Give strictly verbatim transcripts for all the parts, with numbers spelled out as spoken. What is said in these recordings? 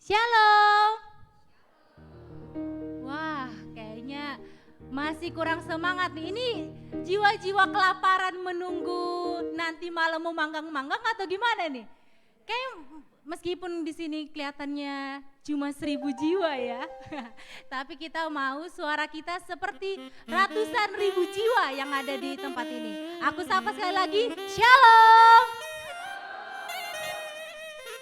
Shalom. Wah, kayaknya masih kurang semangat nih. Ini jiwa-jiwa kelaparan menunggu nanti malam mau manggang-manggang atau gimana nih? Kayak meskipun di sini kelihatannya cuma seribu jiwa ya, tapi kita mau suara kita seperti ratusan ribu jiwa yang ada di tempat ini. Aku sapa sekali lagi, Shalom!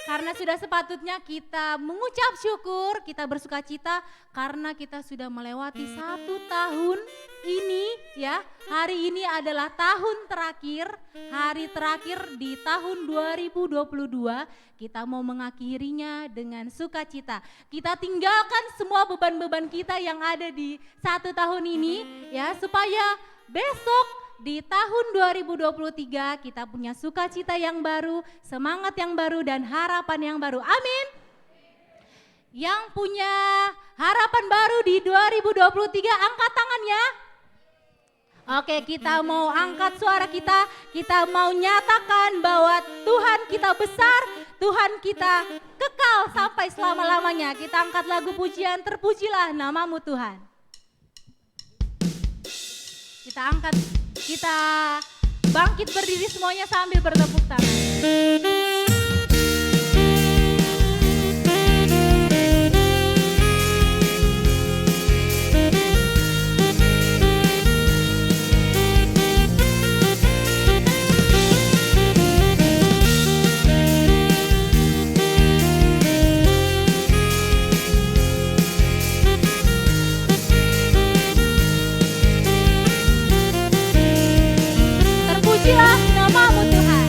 Karena sudah sepatutnya kita mengucap syukur, kita bersukacita karena kita sudah melewati satu tahun ini, ya. Hari ini adalah tahun terakhir, hari terakhir di tahun dua ribu dua puluh dua. Kita mau mengakhirinya dengan sukacita. Kita tinggalkan semua beban-beban kita yang ada di satu tahun ini, ya, supaya besok di tahun dua ribu dua puluh tiga kita punya sukacita yang baru, semangat yang baru, dan harapan yang baru. Amin. Yang punya harapan baru di dua ribu dua puluh tiga, angkat tangannya. Oke, kita mau angkat suara kita, kita mau nyatakan bahwa Tuhan kita besar, Tuhan kita kekal sampai selama-lamanya. Kita angkat lagu pujian, "Terpujilah Namamu, Tuhan". Kita angkat, kita bangkit berdiri semuanya sambil bertepuk tangan. Terpujilah namamu, Tuhan.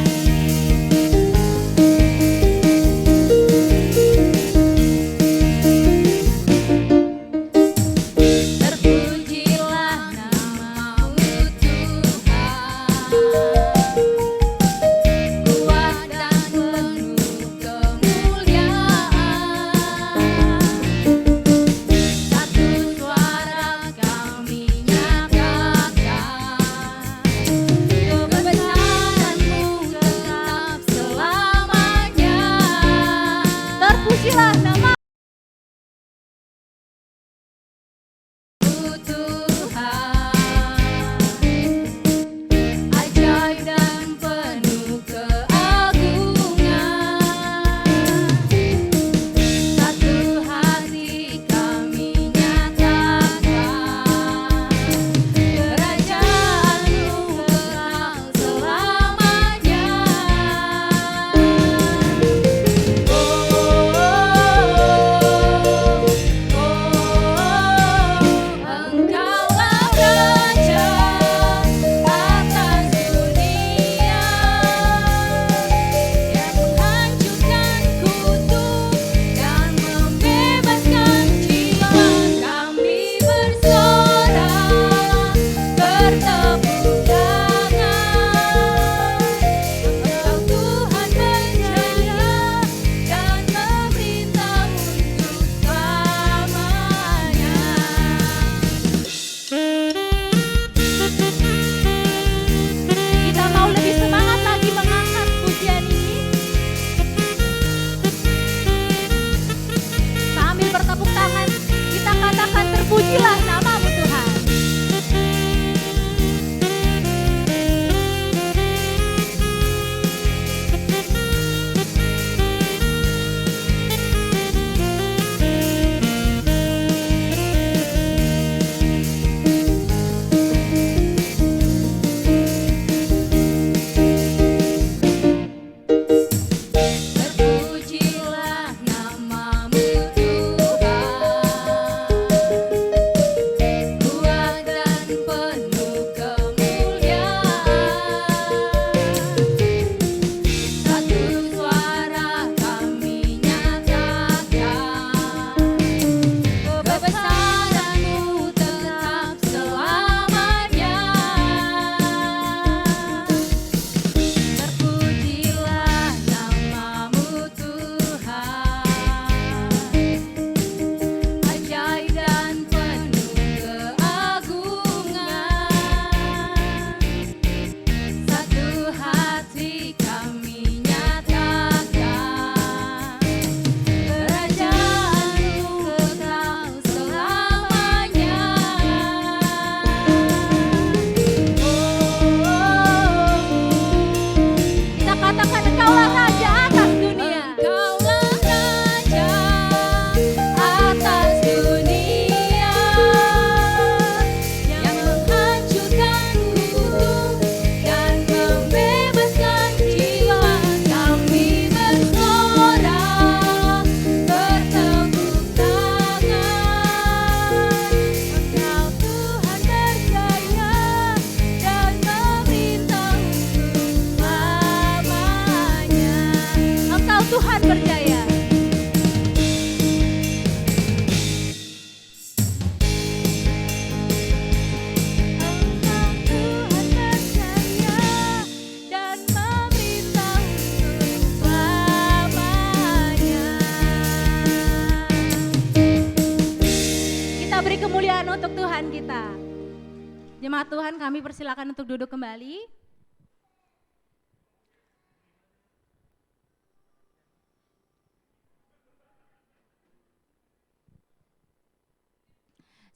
Jemaat Tuhan, kami persilakan untuk duduk kembali.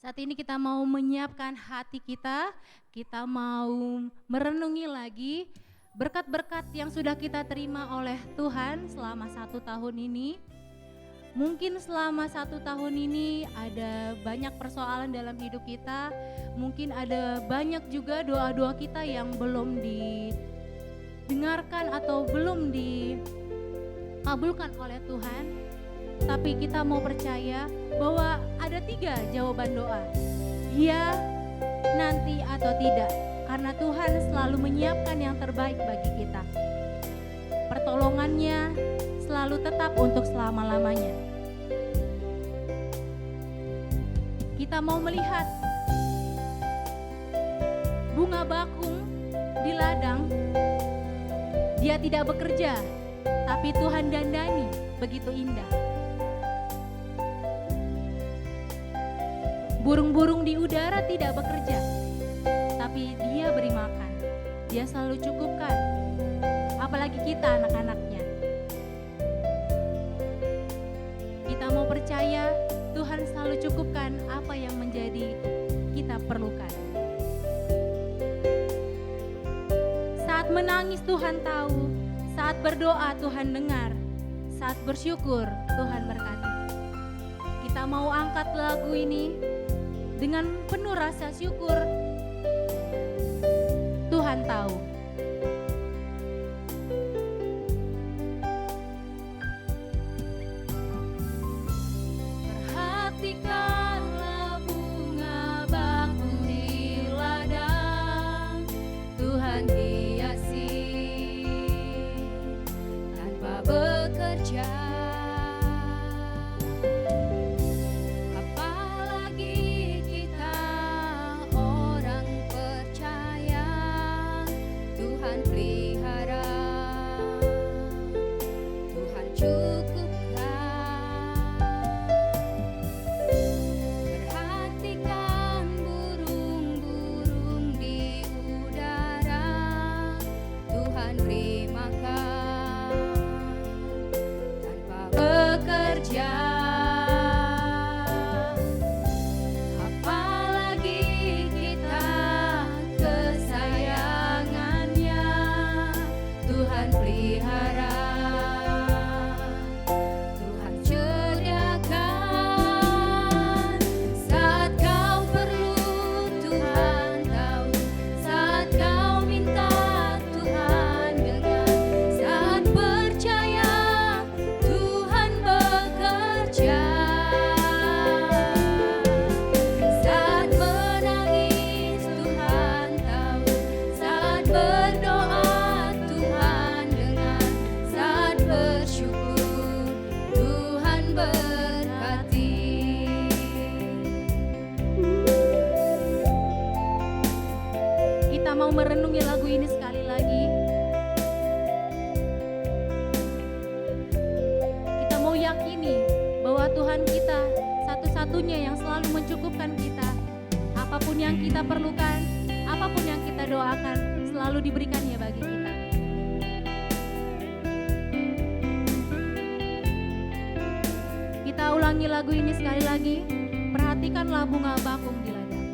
Saat ini kita mau menyiapkan hati kita, kita mau merenungi lagi berkat-berkat yang sudah kita terima oleh Tuhan selama satu tahun ini. Mungkin selama satu tahun ini ada banyak persoalan dalam hidup kita, mungkin ada banyak juga doa-doa kita yang belum didengarkan atau belum dikabulkan oleh Tuhan. Tapi kita mau percaya bahwa ada tiga jawaban doa: ya, nanti, atau tidak. Karena Tuhan selalu menyiapkan yang terbaik bagi kita. Pertolongannya selalu tetap untuk selama-lamanya. Kita mau melihat bunga bakung di ladang, dia tidak bekerja, tapi Tuhan dandani, begitu indah. Burung-burung di udara tidak bekerja, tapi Dia beri makan. Dia selalu cukupkan. Apalagi kita, anak-anaknya. Kita mau percaya Tuhan selalu cukupkan apa yang menjadi kita perlukan. Saat menangis Tuhan tahu, saat berdoa Tuhan dengar, saat bersyukur Tuhan berkati. Kita mau angkat lagu ini dengan penuh rasa syukur. Tuhan tahu. Perhatikanlah bunga bakung di ladang, Tuhan hiasi tanpa bekerja. Apalagi kita orang percaya, Tuhan pelihara, Tuhan cukupkan. Perhatikan burung-burung di udara, Tuhan beri makan tanpa bekerja. Apalagi kita kesayangannya, Tuhan pelihara, Tuhan sediakan. Saat kau perlu, Tuhan tahu. Saat kau minta, Tuhan dengar. Saat percaya, Tuhan bekerja. Saat menangis, Tuhan tahu. Saat berdoa, Tuhan dengar. Saat bersyukur, Tuhan berkati. Kita mau merenungi lagu ini sekali lagi. Kita mau yakini bahwa Tuhan kita satu-satunya yang selalu mencukupkan kita. Apapun yang kita perlukan, apapun yang kita doakan, selalu diberikan-Nya bagi kita. Kita ulangi lagu ini sekali lagi. Perhatikanlah bunga bakung di ladang.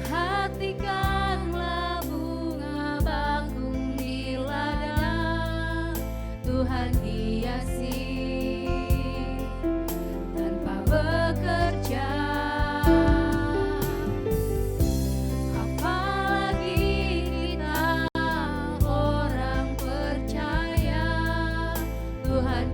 Perhatikanlah bunga bakung di ladang, Tuhan hiasi tanpa bekerja. Apalagi kita orang percaya, Tuhan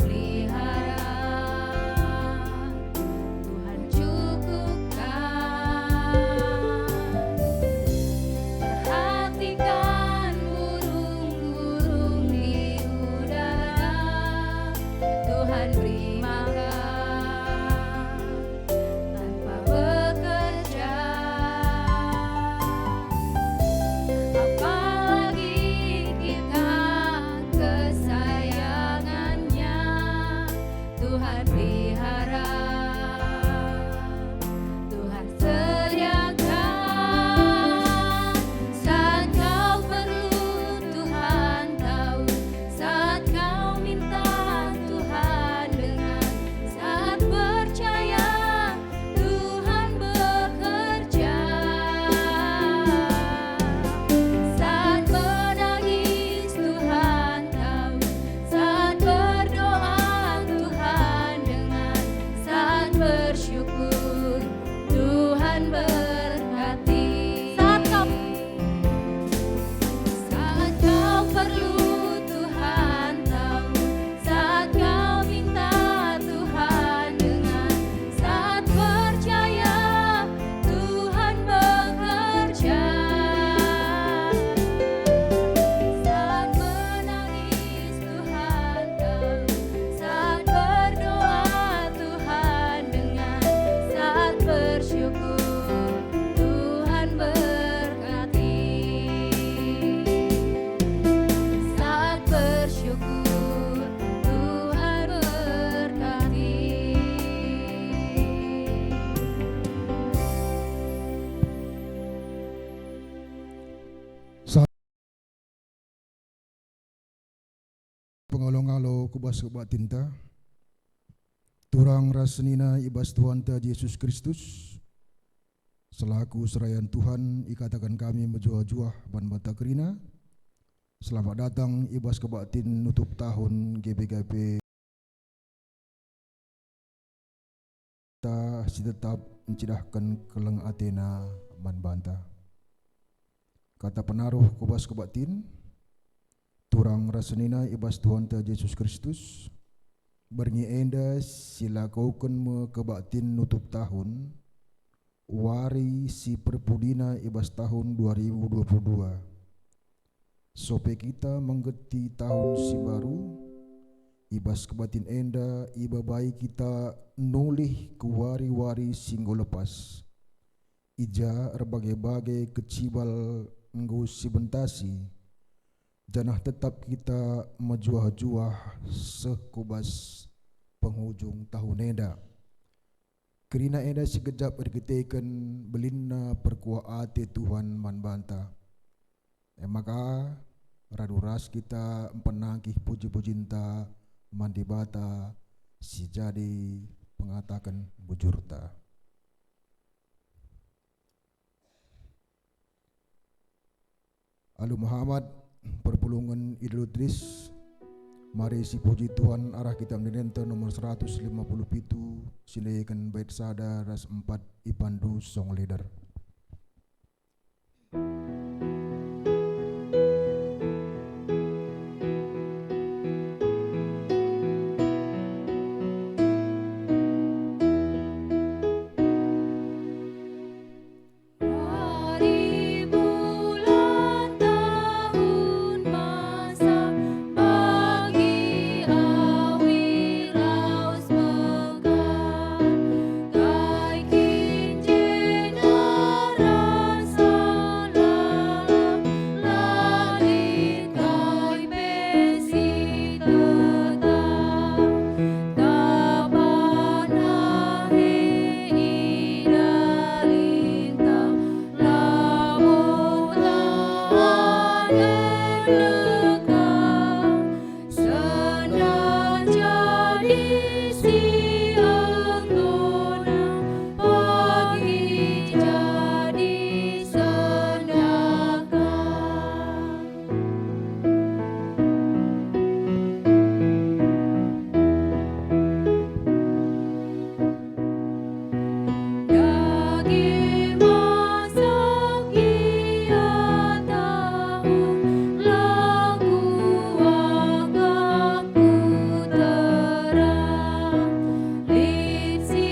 Ngalo-ngalo ku bas kebaktinta, turang ras senina i bas Tuhanta Jesus Kristus, selaku serayan Tuhan, ikataken kami mejuah-juah man banta kerina, selamat datang i bas kebaktin nutup tahun G B K P. Ta si tetap ncidahken keleng atena man banta. Kata penaruh ku bas kebaktin, turang ras senina i bas Tuhanta Jesus Kristus, berngi enda silakoken me kebaktin nutup tahun, wari si perpudina i bas tahun dua ribu dua puluh dua. Sope kita menggeti tahun si baru, i bas kebaktin enda ibabai kita nulih ku wari-wari si enggo lepas. I ja erbage-bage kecibal enggo sibentasi, janah tetap kita mejuah-juah seh ku bas penghujung tahun enda. Kerina enda si gejap erkiteken belinna perkuah ate Tuhan man banta. E maka, radu ras kita mpenangkih puji-pujinta man Dibata si jadi pengataken bujurta. Alu Muhammad, perpulungen Idul Idris, mari sipuji Tuhan arah kitab ende-enden nomor seratus lima puluh pitu, si neken bait sada ras empat ipandu song leder. Hari bulan tahun masa bagi awi ras megan, kai kin jenda rasa lalap, la lit kai pe si tetap. Dage masak ia tahun, la kuakap ku terang. Lit si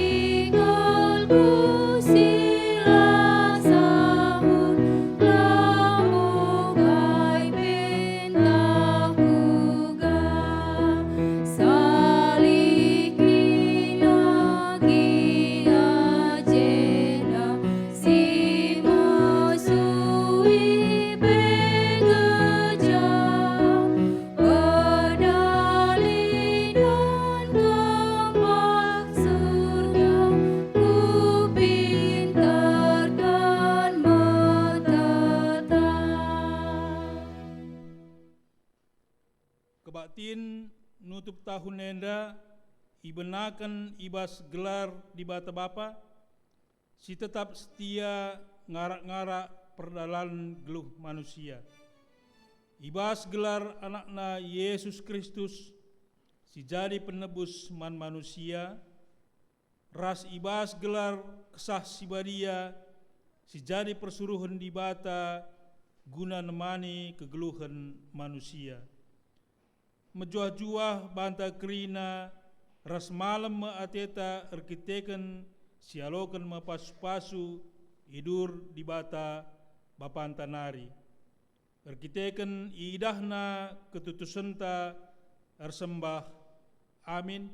nggeluh si la sahur, la mugai pe ntah kuga. Salihi nagi ajena si mesui pe gejap. Pedalinen kembah surga, kupinterken meteta. Kebaktin nutup tahun enda ibenaken i bas gelar Dibata Bapa, si tetap setia ngarak-ngarak perdalanen geluh manusia. I bas gelar AnakNa Jesus Kristus, si jadi penebus man manusia, ras i bas gelar Kesah Si Badia, si jadi persuruhen Dibata guna nemani kegeluhen manusia. Mejuah-juah banta kerina ras malem me ateta erkiteken sialoken me pasu-pasu idur Dibata Bapanta nari. Erkiteken iidahNa ketutusenta ersembah. Amin.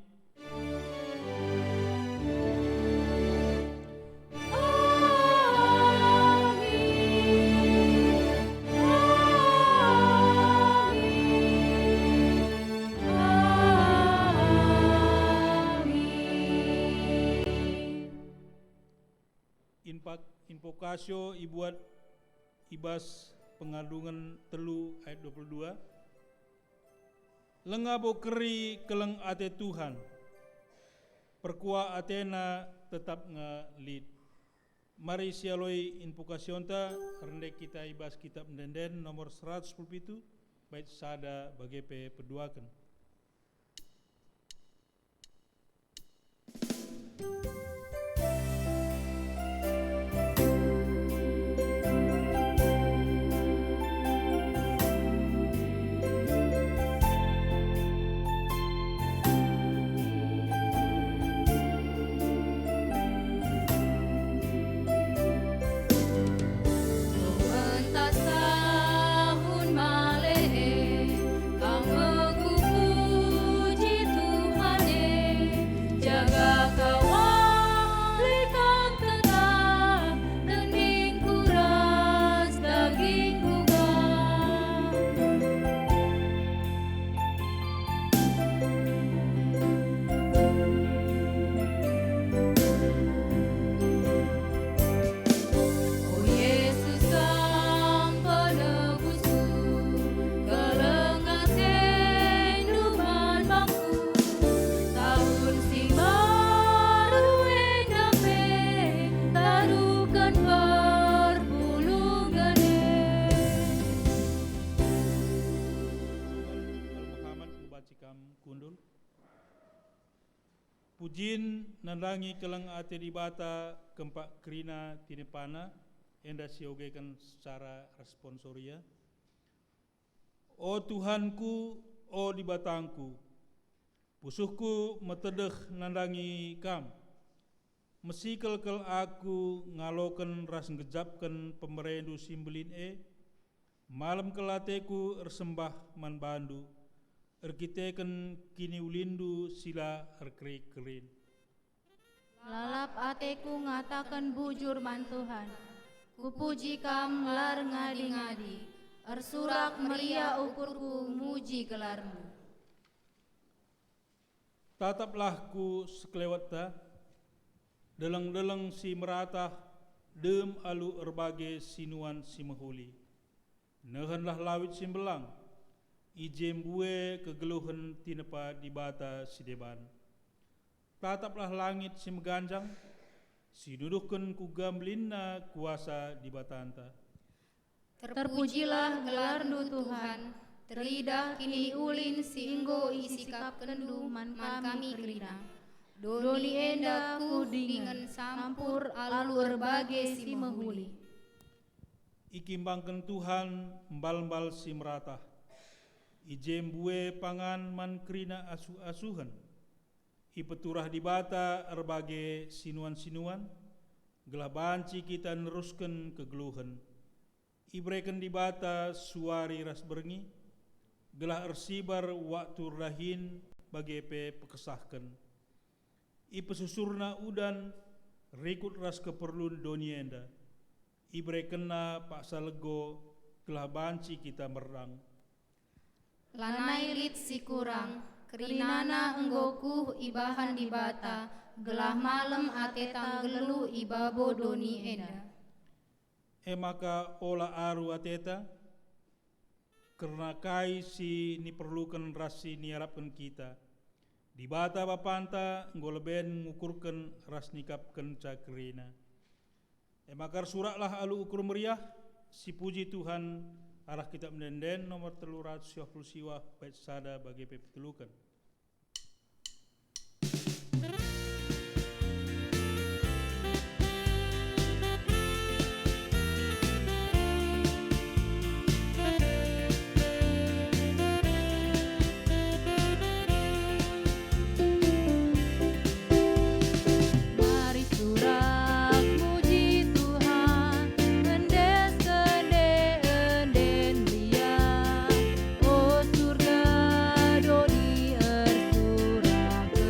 Impak-, invokasio ibuat i bas Pengandungen telu ayat dua puluh dua. Langa bo keri keleng ate Tuhan, perkuah atena tetap nge lit. Mari sialoi invokasionta, rende kita i bas Kitab Ende-enden nomor seratus sepuluh pitu, bait sada bage pe peduaken. Mentas tahun male e, kam me kupuji Tuhan e, jaga kawali kam tetap, dengingku ras dagingku gam. O Yesus, Kam penebusku, keleng atendu man bangku. Tahun si baru enda pe taduhken perpulungen e. Kam kundul. Pujin nandangi keleng ate Dibata kempak kerina tinepana, enda siogeken secara responsoria. O Tuhanku, o Dibatangku, pusuhku metedeh nandangi Kam. Mesikel kal aku ngaloken ras nggejapken pemereNdu si mbelin e. Malem kal ateku ersembah man baNdu, erkiteken kiniulinNdu si la erkeri-kerin. Lalap ateku ngataken bujur man Tuhan. Kupuji Kam la erngadi-ngadi, ersurak meriah ukurku muji gelarNdu. Tataplah ku sekelewetta, deleng-deleng si meratah, dem alu erbage sinuan si mehuli. Nehenlah lawit si mbelang, i je mbue kegeluhen tinepa Dibata si deban. Tataplah langit si meganjang, si nuduhken kuga mbelinna kuasa Dibatanta. Terpujilah gelarNdu, Tuhan, teridah kiniulin si enggo isikapkenNdu man kami kerina. Doni enda kuh dingen sampur alu erbage si mehuli. Ikimbangken Tuhan mbal-mbal si meratah, i je mbue pangan man kerina asuh-asuhen. Ipeturah Dibata erbage sinuan-sinuan, gelah banci kita nerusken kegeluhen. Ibereken Dibata suari ras berngi, gelah ersibar waktu erdahin bage pe pekesahken. IpesusurNa udan rikut ras keperlun doni enda. IberekenNa paksa lego gelah banci kita merdang. Lanai lit si kurang, kerinana enggo kuh ibahan Dibata, gelah malem ateta nggeluh i babo doni enda. E maka ola aru ateta kerna kai si niperluken ras si niarapken kita. Dibata Bapanta enggo leben ngukurken ras nikapkenca kerina. E maka ersuraklah alu ukur meriah, sipuji Tuhan, arah Kitab Ende-enden nomor telu ratus siwah puluh siwah, bait sada bage pe peteluken. Mari surak muji Tuhan, endesken ende-enden meriah. O surga, doni ersurakken.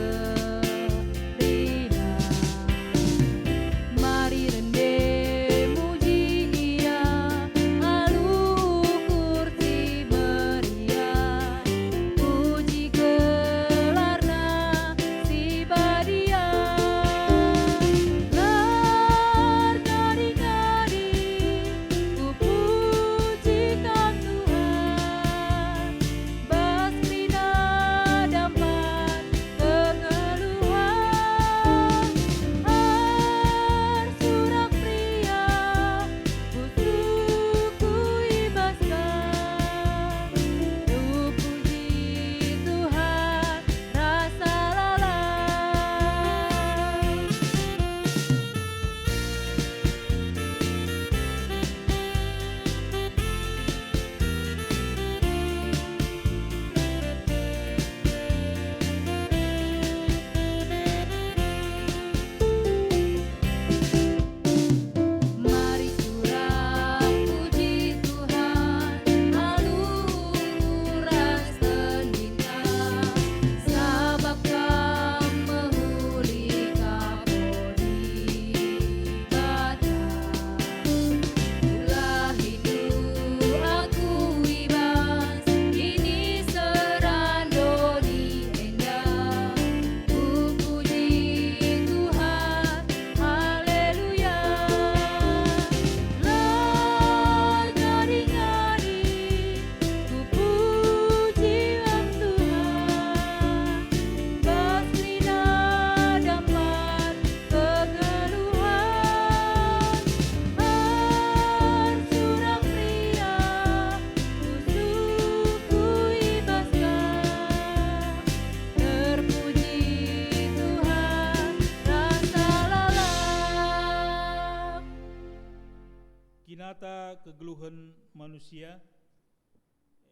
Kinata kegeluhen manusia,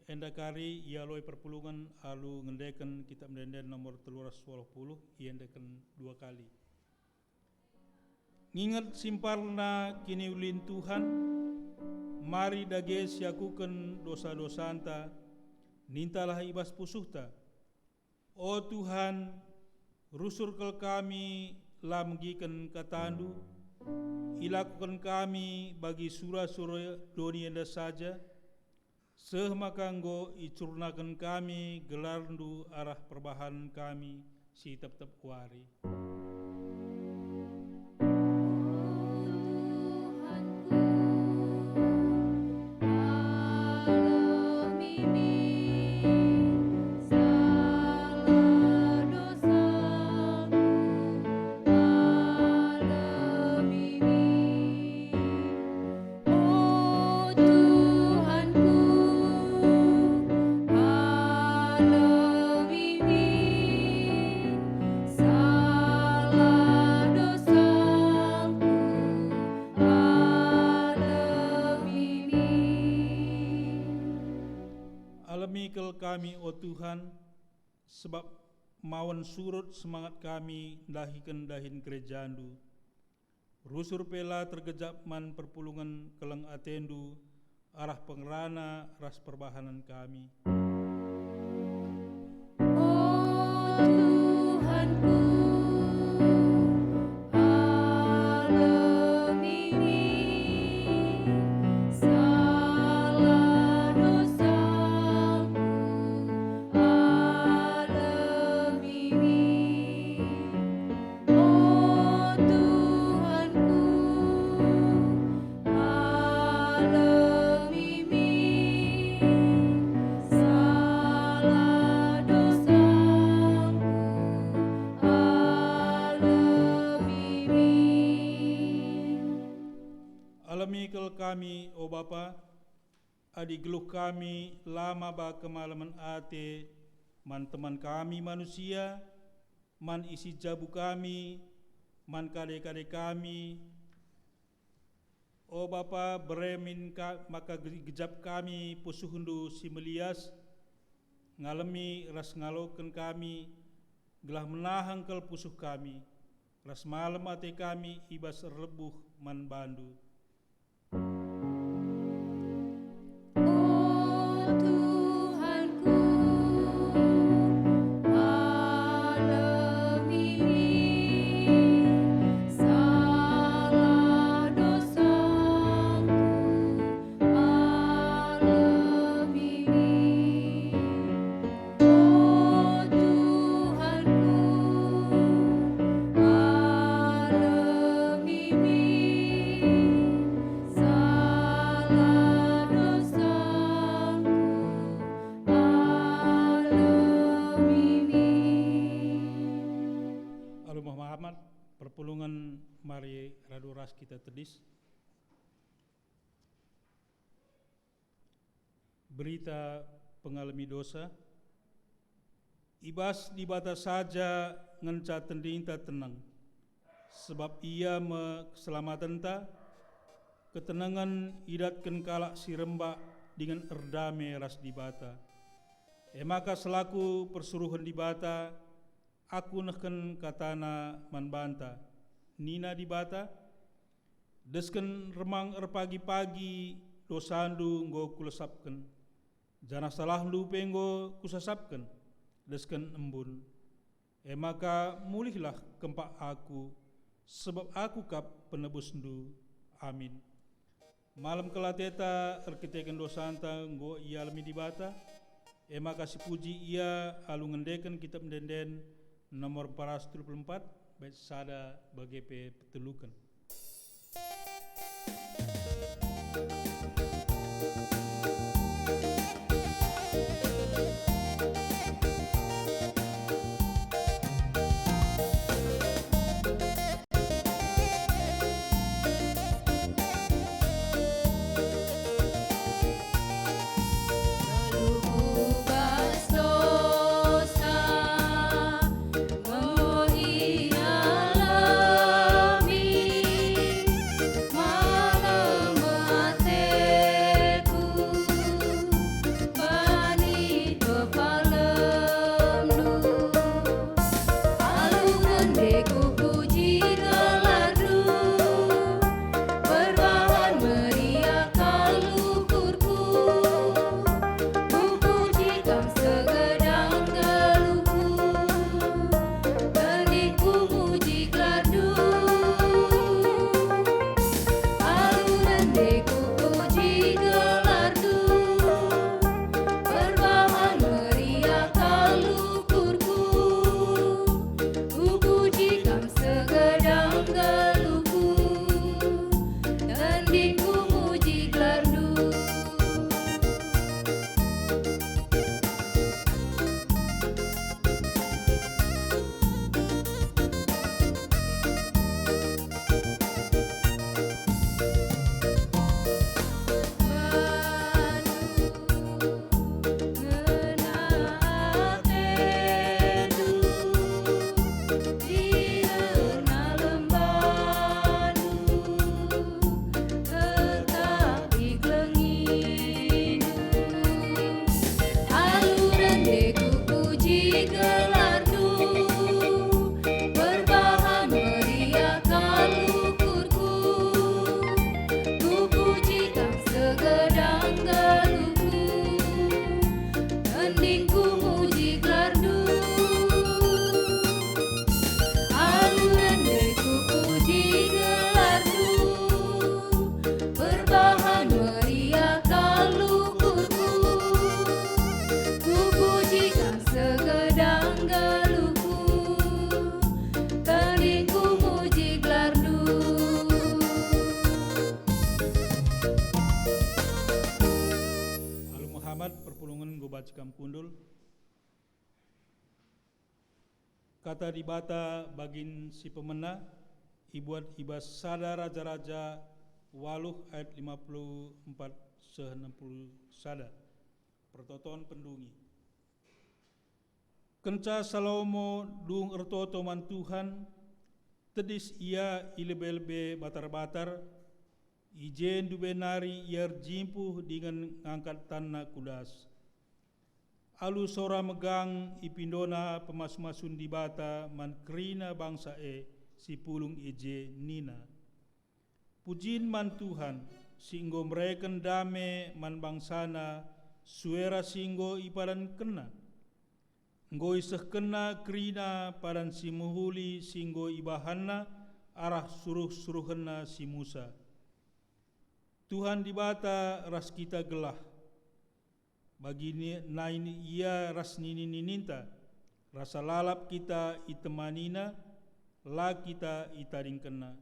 enda kari ialoi perpulungen alu ngendeken Kitab Ende-enden nomor telu ratus waluh puluh, iendeken dua kali. Nginget simparna kiniulin Tuhan, mari dage siakuken dosa-dosanta, nintalah i bas pusuhta. O Tuhan, rusur kal kami la megiken kataNdu, ilakoken kami bagi sura-sura doni enda saja, seh maka enggo icurnaken kami gelarNdu arah perbahanen kami si tep-tep wari. O Tuhanku, alemi min salah dosaku, alemi min. Alemi kal kami, o Tuhan, sebab mawen surut semangat kami ndahiken dahin gerejaNdu. Rusur pe la tergejap man perpulungen keleng ateNdu arah pengerana ras perbahanen kami. O Tuhanku, alemi min salah dosaku, alemi min. O Tuhanku, alemi min salah dosaku, alemi min. Alemi kal kami, o Bapa, adi geluh kami la maba kemalemen ate man teman kami manusia, man isi jabu kami, man kade-kade kami. O Bapa, bere min ka-, maka ge-, gejap kami pusuhNdu si melias, ngalemi ras ngaloken kami, gelah menahang kal pusuh kami, ras malem ate kami i bas erlebuh man baNdu. O Tuhanku, alemi min salah dosaku, alemi min. O Tuhanku, alemi min salah dosaku, alemi min. Alu mehamat, perpulungen mari radu ras kita tedis. Berita pengalemi dosa. I bas Dibata saja ngenca tendinta teneng, sebab Ia me keselamatenta. Ketenengen idatken kalak si rembak dingen erdame ras Dibata. E maka selaku persuruhen Dibata, aku nehken kataNa man banta. Nina Dibata, "Desken remang erpagi-pagi dosandu enggo kulesapken, janah salahndu pe enggo kusasapken desken embun. E maka mulihlah kempak Aku, sebab Aku kap penebusndu." Amin. Malem kal ateta erkiteken dosanta enggo ialemi Dibata, e maka sipuji Ia alu ngendeken Kitab Ende-enden nomor empat ratus telu puluh empat, bait sada bage pe peteluken. Baca kam kundul. Kata Dibata bagin si pemena ibuat i bas sada Raja-raja waluh ayat lima puluh empat seh enam puluh sada. Pertoton pendungi. Kenca Salomo dung ertoto man Tuhan, tedis ia i lebe-lebe batar-batar, i je ndube nari ia erjimpuh dingen ngangkat tanna ku das. Alu sora megang ipindona pemasu-masun Dibata man kerina bangsa e si pulung i je nina, "Pujin man Tuhan, si enggo mereken dame man bangsaNa sue ras si enggo ipadankenNa. Enggo isehkenNa kerina padan si mehuli si enggo ibahanNa arah suruh-suruhenNa si Musa." Tuhan Dibata ras kita gelah. Bagi ni-, nai ni-, Ia ras nini-nininta, rasa lalap kita itemaniNa, la kita itadingkenNa.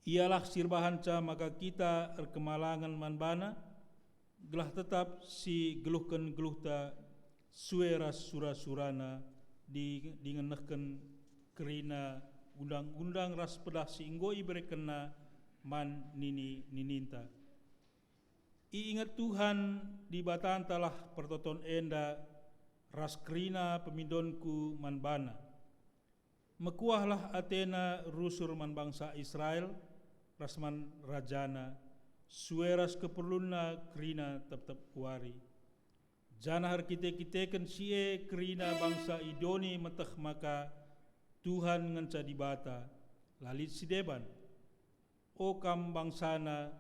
Ialah si erbahanca maka kita erkemalangen man baNa, gelah tetap si geluhken geluhta sue ras sura-suraNa, di-, dingen nehken kerina undang-undang ras pedah si enggo iberekenNa man nini-nininta. Iinget Tuhan Dibatantalah pertoton enda ras kerina pemindonku man baNa. Mekuahlah ateNa rusur man bangsa Israel ras man rajana, sue ras keperlunna kerina tep-tep wari. Janah erkite-kiteken si e kerina bangsa i doni meteh maka Tuhan ngenca Dibata, la lit si deban. O kam bangsaNa,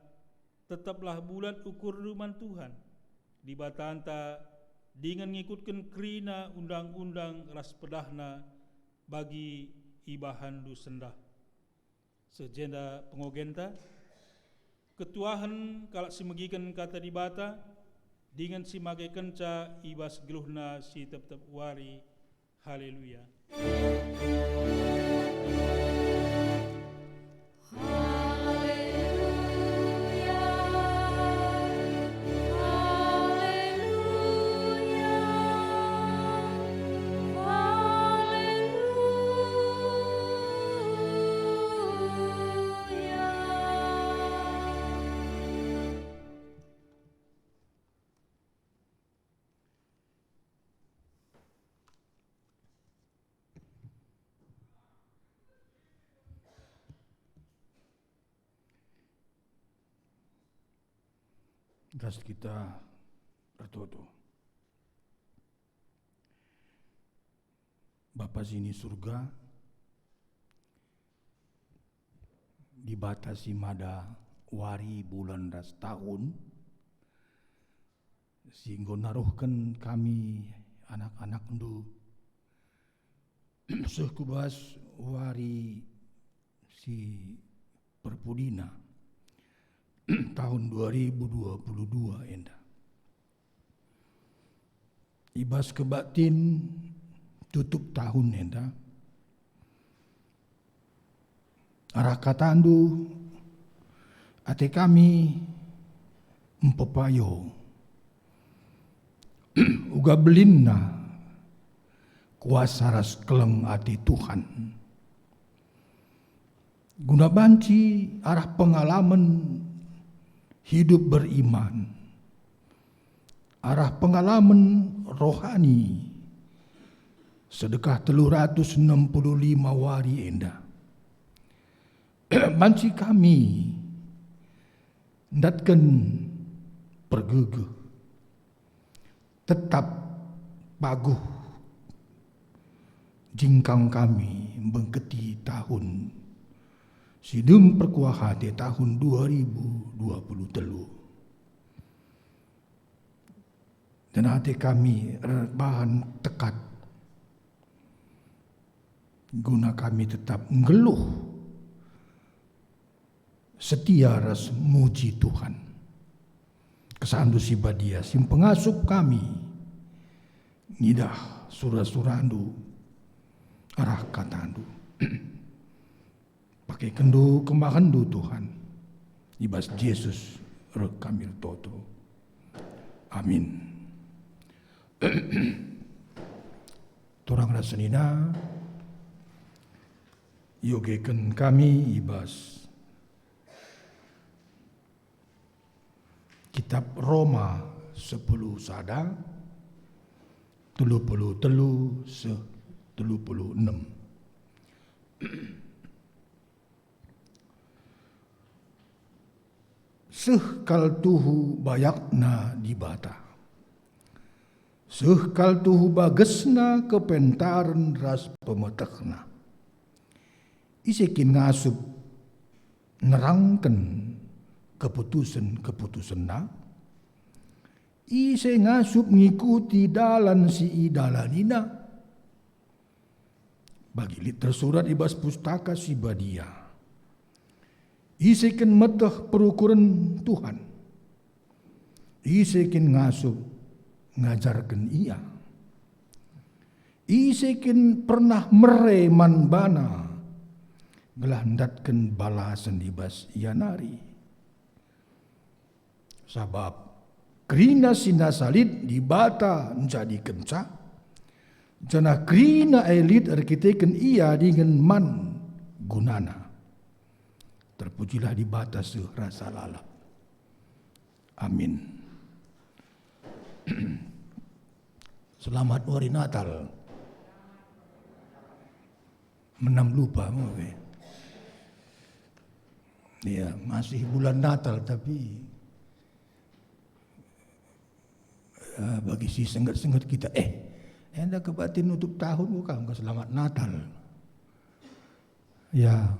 tetaplah bulat ukurndu man Tuhan, Dibatanta, dingen ngikutken kerina undang-undang ras pedahNa bagi ibahanndu sendah. Seh jenda pengogenta, ketuahen kalak si megiken Kata Dibata, dingen si makekenca i bas geluhna si tep-tep wari. Haleluya. Ras kita ertoto. Bapa sini Surga, Dibata si mada wari, bulan, ras tahun, si enggo naruhken kami anak-anakNdu seh ku bas wari si perpudina tahun dua ribu dua puluh dua enda. I bas kebaktin tutup tahun enda, arah KataNdu, ate kami mpepayo uga belinna kuasa ras keleng ate Tuhan. Guna banci arah pengalamen hidup beriman, arah pengalamen rohani sedekah telu ratus enam puluh lima wari enda, banci kami ndatken pergegeh, tetap paguh jingkang kami mbengketi tahun si dem perkuah ate tahun dua ribu dua puluh telu. Dan ate kami erbahan tekat guna kami tetap nggeluh setia ras muji Tuhan. KesahNdu si Badia si mpengasup kami ngidah sura-suraNdu arah KataNdu. PakekennDu kemahenNdu, Tuhan. I bas Jesus reh kami ertoto. Amin. Turang ras senina, iogeken kami i bas Kitap Roma sepuluh sada, telu puluh telu seh telu puluh enem. Seh kal tuhu bayakna Dibata. Seh kal tuhu bagesna kepentaren ras pemetehna. Ise kin ngasup nerangken keputusen-keputusenna? Ise ngasup ngikuti dalan si idalanina? Bagi lit tersurat i bas Pustaka Si Badia, "Ise kin meteh perukuren Tuhan? Ise kin ngasup ngajarken Ia? Ise kin pernah mere man baNa, gelah ndatken balasen i bas Ia nari?" Sabap kerina si nasa lit Dibata njadikenca, janah kerina e lit erkiteken Ia dingen man gunana. Terpujilah Dibata seh rasa lalap. Amin. Selamat Wari Natal. Menam lupa, oke. Iya, masih bulan Natal, tapi, eh, bagi si sengget-sengget kita, eh, enda kebaktin nutup tahun, bukan, bukan Selamat Natal. Ya.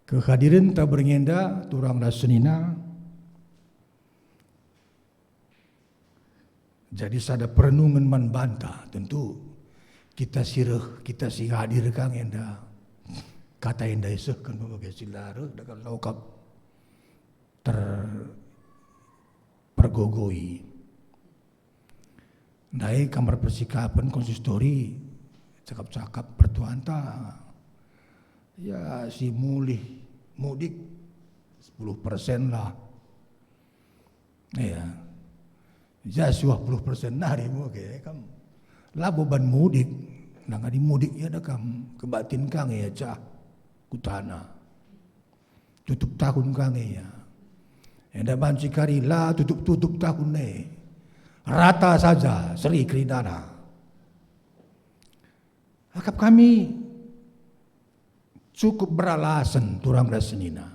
Kehadirenta berngi enda, turang ras senina, jadi sada perenungen man banta. Tentu kita si reh, kita si hadir ka nge enda, kata enda isehken bage si la reh, dakal la ukap terpergogoi. Ndai kamar persikapen konsistori, cakap-cakap pertuanta, ya, si mulih mudik sepuluh persen lah. Iya. Ja, siwah puluh persen nari muke kam. Labo ban mudik, nangani mudik ia da kam, kebaktin ka nge ia cah kutana. Tutup tahun ka nge ia. Enda banci kari la tutup-tutup tahun e. Rata saja seri kerinana. Akap kami cukup beralasen turang ras senina.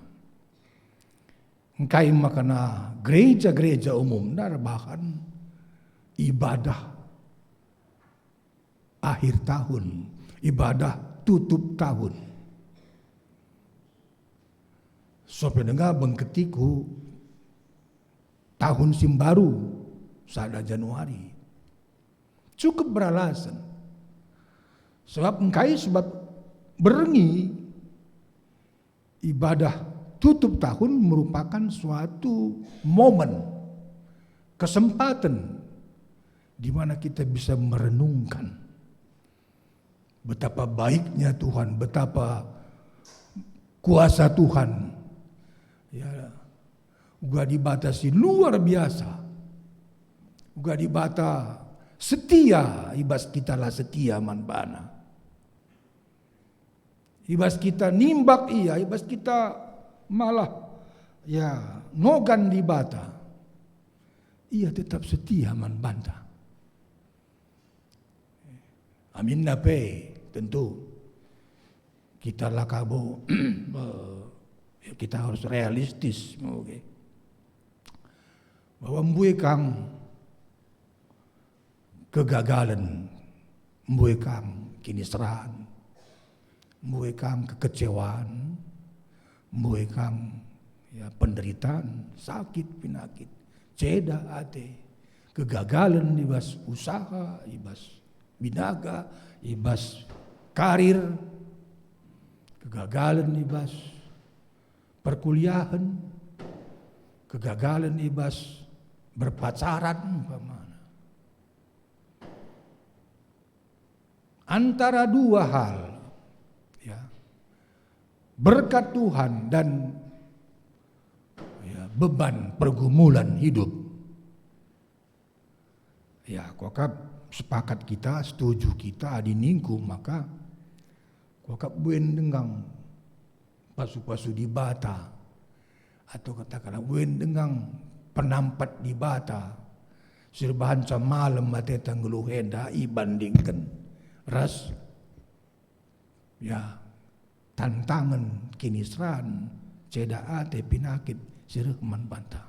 Engkai makana gereja-gereja umumna erbahan ibadah akhir tahun, ibadah tutup tahun. Sope denga bengketiku tahun si mbaru, sada Januari. Cukup beralasen. Sebab engkai? Sebab berngi ibadah tutup tahun merupakan suatu momen, kesempatan di mana kita bisa merenungkan betapa baiknya Tuhan, betapa kuasa Tuhan. Ya, uga Dibata si luar biasa. Uga Dibata setia, i bas kita la setia man baNa. I bas kita nimbak Ia, i bas kita malah, ya, nogan Dibata. Ia tetap setia man banta. Aminna pe, tentu, kita la kabo, eh, kita harus realistis, oke. Bahwa mbue kang kegagalan, mbue kang kiniseran, mbue kang kekecewaan, mbue kang, ya, penderitaan, sakit, pinakit, ceda ate, kegagalan i bas usaha, i bas binaga, i bas karir, kegagalan i bas perkuliahen, kegagalan i bas berpacaran umpamana. Antara dua hal, ya, berkat Tuhan dan, ya, beban pergumulan hidup. Ya, kuakap sepakat kita, setuju kita, adi ningku maka kuakap buen denggang pasu-pasu Dibata, atau katakanlah buen denggang penampat Dibata, si erbahanca malem ateta nggeluh enda ibandingken ras, ya, tantangen, kiniseran, ceda ate, pinakit si reh man banta.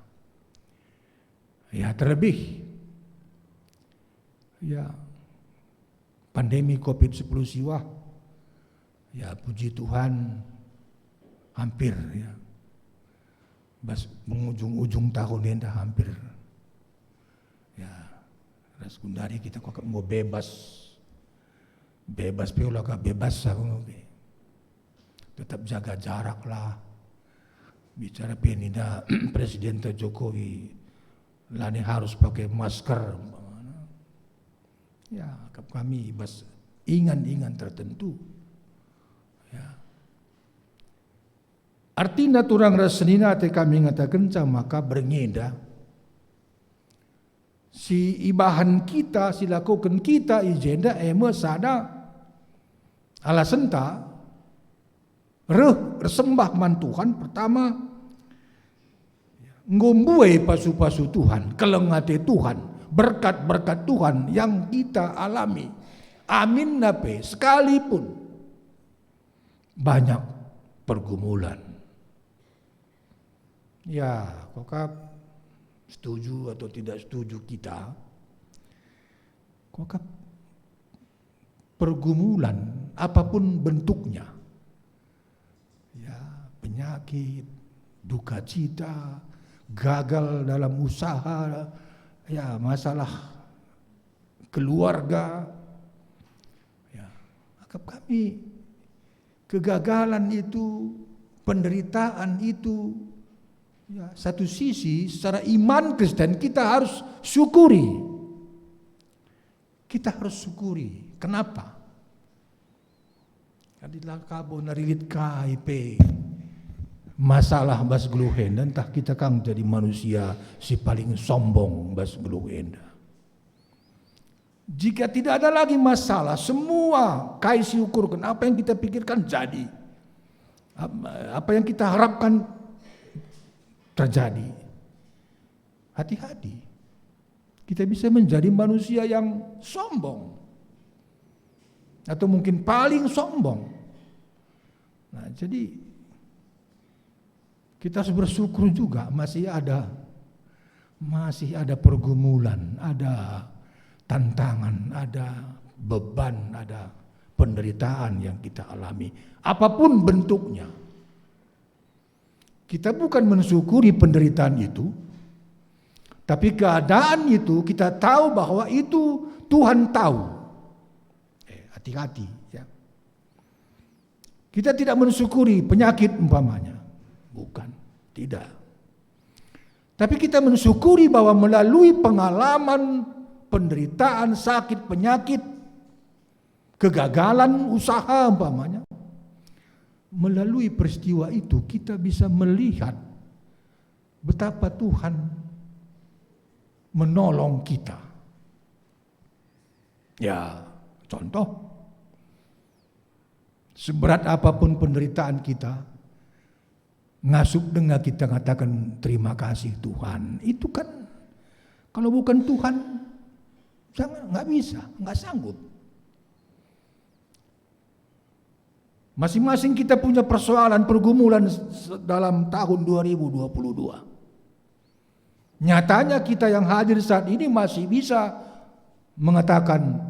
Ya, terlebih, ya, pandemi covid sepuluh siwah, ya, puji Tuhan, hampir, ya, bas mengujung-ujung tahun enda hampir. Ya, ras gundari kita kuakap enggo bebas. Bebas pe ula ka bebas aku ngoge. Tetap jaga jarak lah. Bicara pe nina Presiden ta Jokowi, la ning harus pakai masker umpamana. Ya, akap kami bas ingan-ingan tertentu. Ya. Artina turang ras senina ate kami ngatakenca maka berngi enda si ibahan kita, si lakoken kita i jenda e me sada alasenta reh ersembah man Tuhan. Pertama, enggo mbue pasu-pasu Tuhan, keleng ate Tuhan, berkat-berkat Tuhan yang kita alami. Aminna pe, sekalipun banyak pergumulan. Ya, kuakap setuju atau tidak setuju kita, kuakap pergumulan apapun bentuknya, ya, penyakit, duka cita, gagal dalam usaha, ya, masalah keluarga, ya, akap kami kegagalan itu, penderitaan itu, ya, satu sisi secara iman Kristen kita harus syukuri. Kita harus syukuri. Kenapa? Adi la kabo nari lit kai pe masalah bas geluh enda, ntah kita kang jadi manusia si paling sombong bas geluh enda. Jika tidak ada lagi masalah, semua kai si ukurken, apa yang kita pikirkan jadi. Ap-, apa yang kita harapkan terjadi. Hati-hati. Kita bisa menjadi manusia yang sombong. Atau mungkin paling sombong. Nah, jadi kita harus bersyukur juga masih ada, masih ada pergumulan, ada tantangan, ada beban, ada penderitaan yang kita alami. Apapun bentuknya. Kita bukan mensyukuri penderitaan itu, tapi keadaan itu kita tahu bahwa itu Tuhan tahu. Eh, hati-hati, ya. Kita tidak mensyukuri penyakit umpamanya. Bukan, tidak. Tapi kita mensyukuri bahwa melalui pengalaman penderitaan, sakit, penyakit, kegagalan usaha umpamanya, melalui peristiwa itu kita bisa melihat betapa Tuhan menolong kita. Ya, contoh, seberat apapun penderitaan kita, ngasup denga kita ngataken, "Terima kasih, Tuhan." Itu kan, kalau bukan Tuhan, sangat nggak bisa, nggak sanggup. Masing-masing kita punya persoalan, pergumulan s-, dalam tahun dua ribu dua puluh dua. Nyatanya kita yang hadir saat ini masih bisa mengatakan,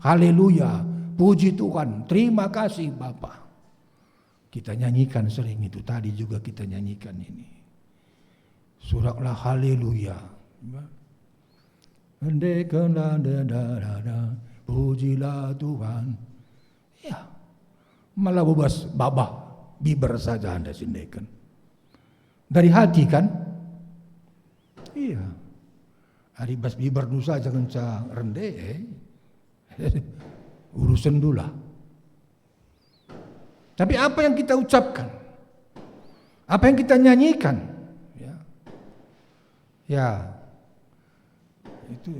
"Haleluya, puji Tuhan, terima kasih Bapa." Kita nyanyikan sering itu, tadi juga kita nyanyikan ini. Suraklah haleluya. Endekenlah da, da, da, da, pujilah Tuhan. Ya, malah bebas babah biber saja enda sindeken. Dari hati kan? Iya. Ari bas biber nu saja ngenca rende, eh. Urusen dula. Tapi apa yang kita ucapkan, apa yang kita nyanyikan, ya, Ya, itu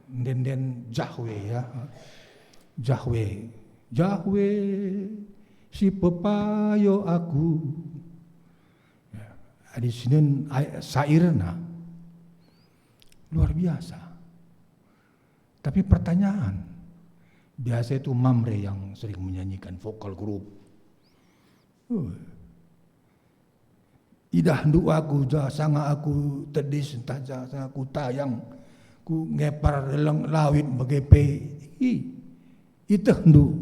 ende-enden Jahwe, ya. Jahwe, Jahwe, si pepayo aku. Ya, adi sinen ai-, syairna luar biasa. Tapi pertanyaan, biasa itu Mamre yang sering menyanyikan, vokal group. Uh. Idahndu aku, ja sanga aku tedis, ntah ja sanga aku tayang, ku ngepar leleng lawit bage pe i-, itehndu.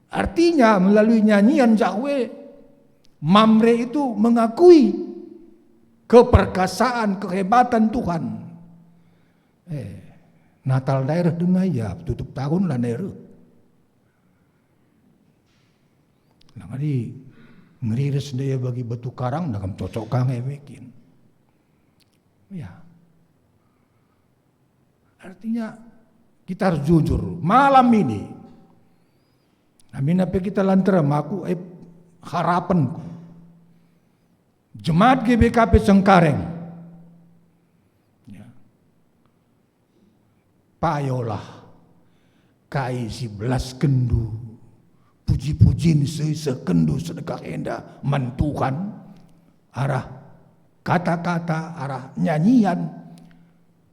Artinya, melalui nyanyian Jahwe, Mamre itu mengakui keperkasaan, kehebatan Tuhan. Eh, Natal ndai reh denga ia, tutup tahun la ndai reh. Nah, adi ngeriris ndai ia bagi batu karang, nah kam cocok ka nge bikin. Ya. Artinya, kita harus jujur. Malam ini, amin apa kita lantar aku, eh, harapenku. Jemaat G B K P Cengkareng. Ya. Payolah kai si belaskenndu, puji-pujin si isehkenndu sedekah enda man Tuhan, arah kata-kata, arah nyanyian.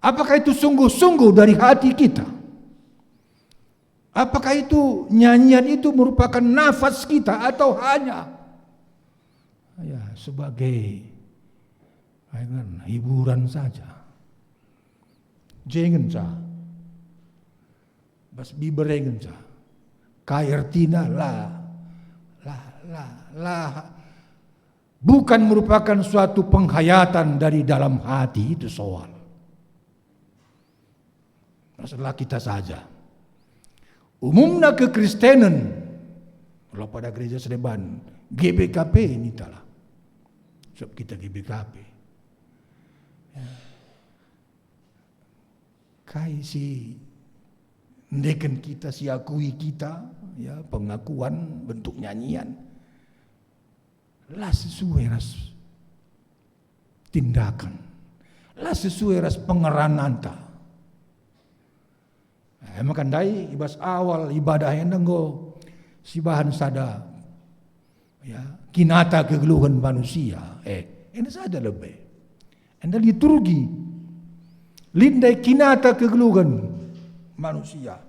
Apakah itu sungguh-sungguh dari hati kita? Apakah itu nyanyian itu merupakan nafas kita atau hanya, ya, sebagai, ya kan, hiburan saja? Jengen sa. Bas Biber engen sa. Kai ertina? La, la, la, la, bukan merupakan suatu penghayatan dari dalam hati, itu soal. Masalah kita saja. Umumna kekristenen, kalau pada gereja Sedeban, G B K P nitalah. Sebab kita G B K P. Ya. Kai si ndeken kita, si akui kita, ya, pengakuan bentuk nyanyian. La sesuai ras tindakan, la sesuai ras pengerananta. Eh, maka ndai i bas awal ibadah enda enggo sibahan sada, ya, kinata kegeluhen manusia. Eh, enda sada lebe. Enda liturgi. Lit ndai kinata kegeluhen manusia.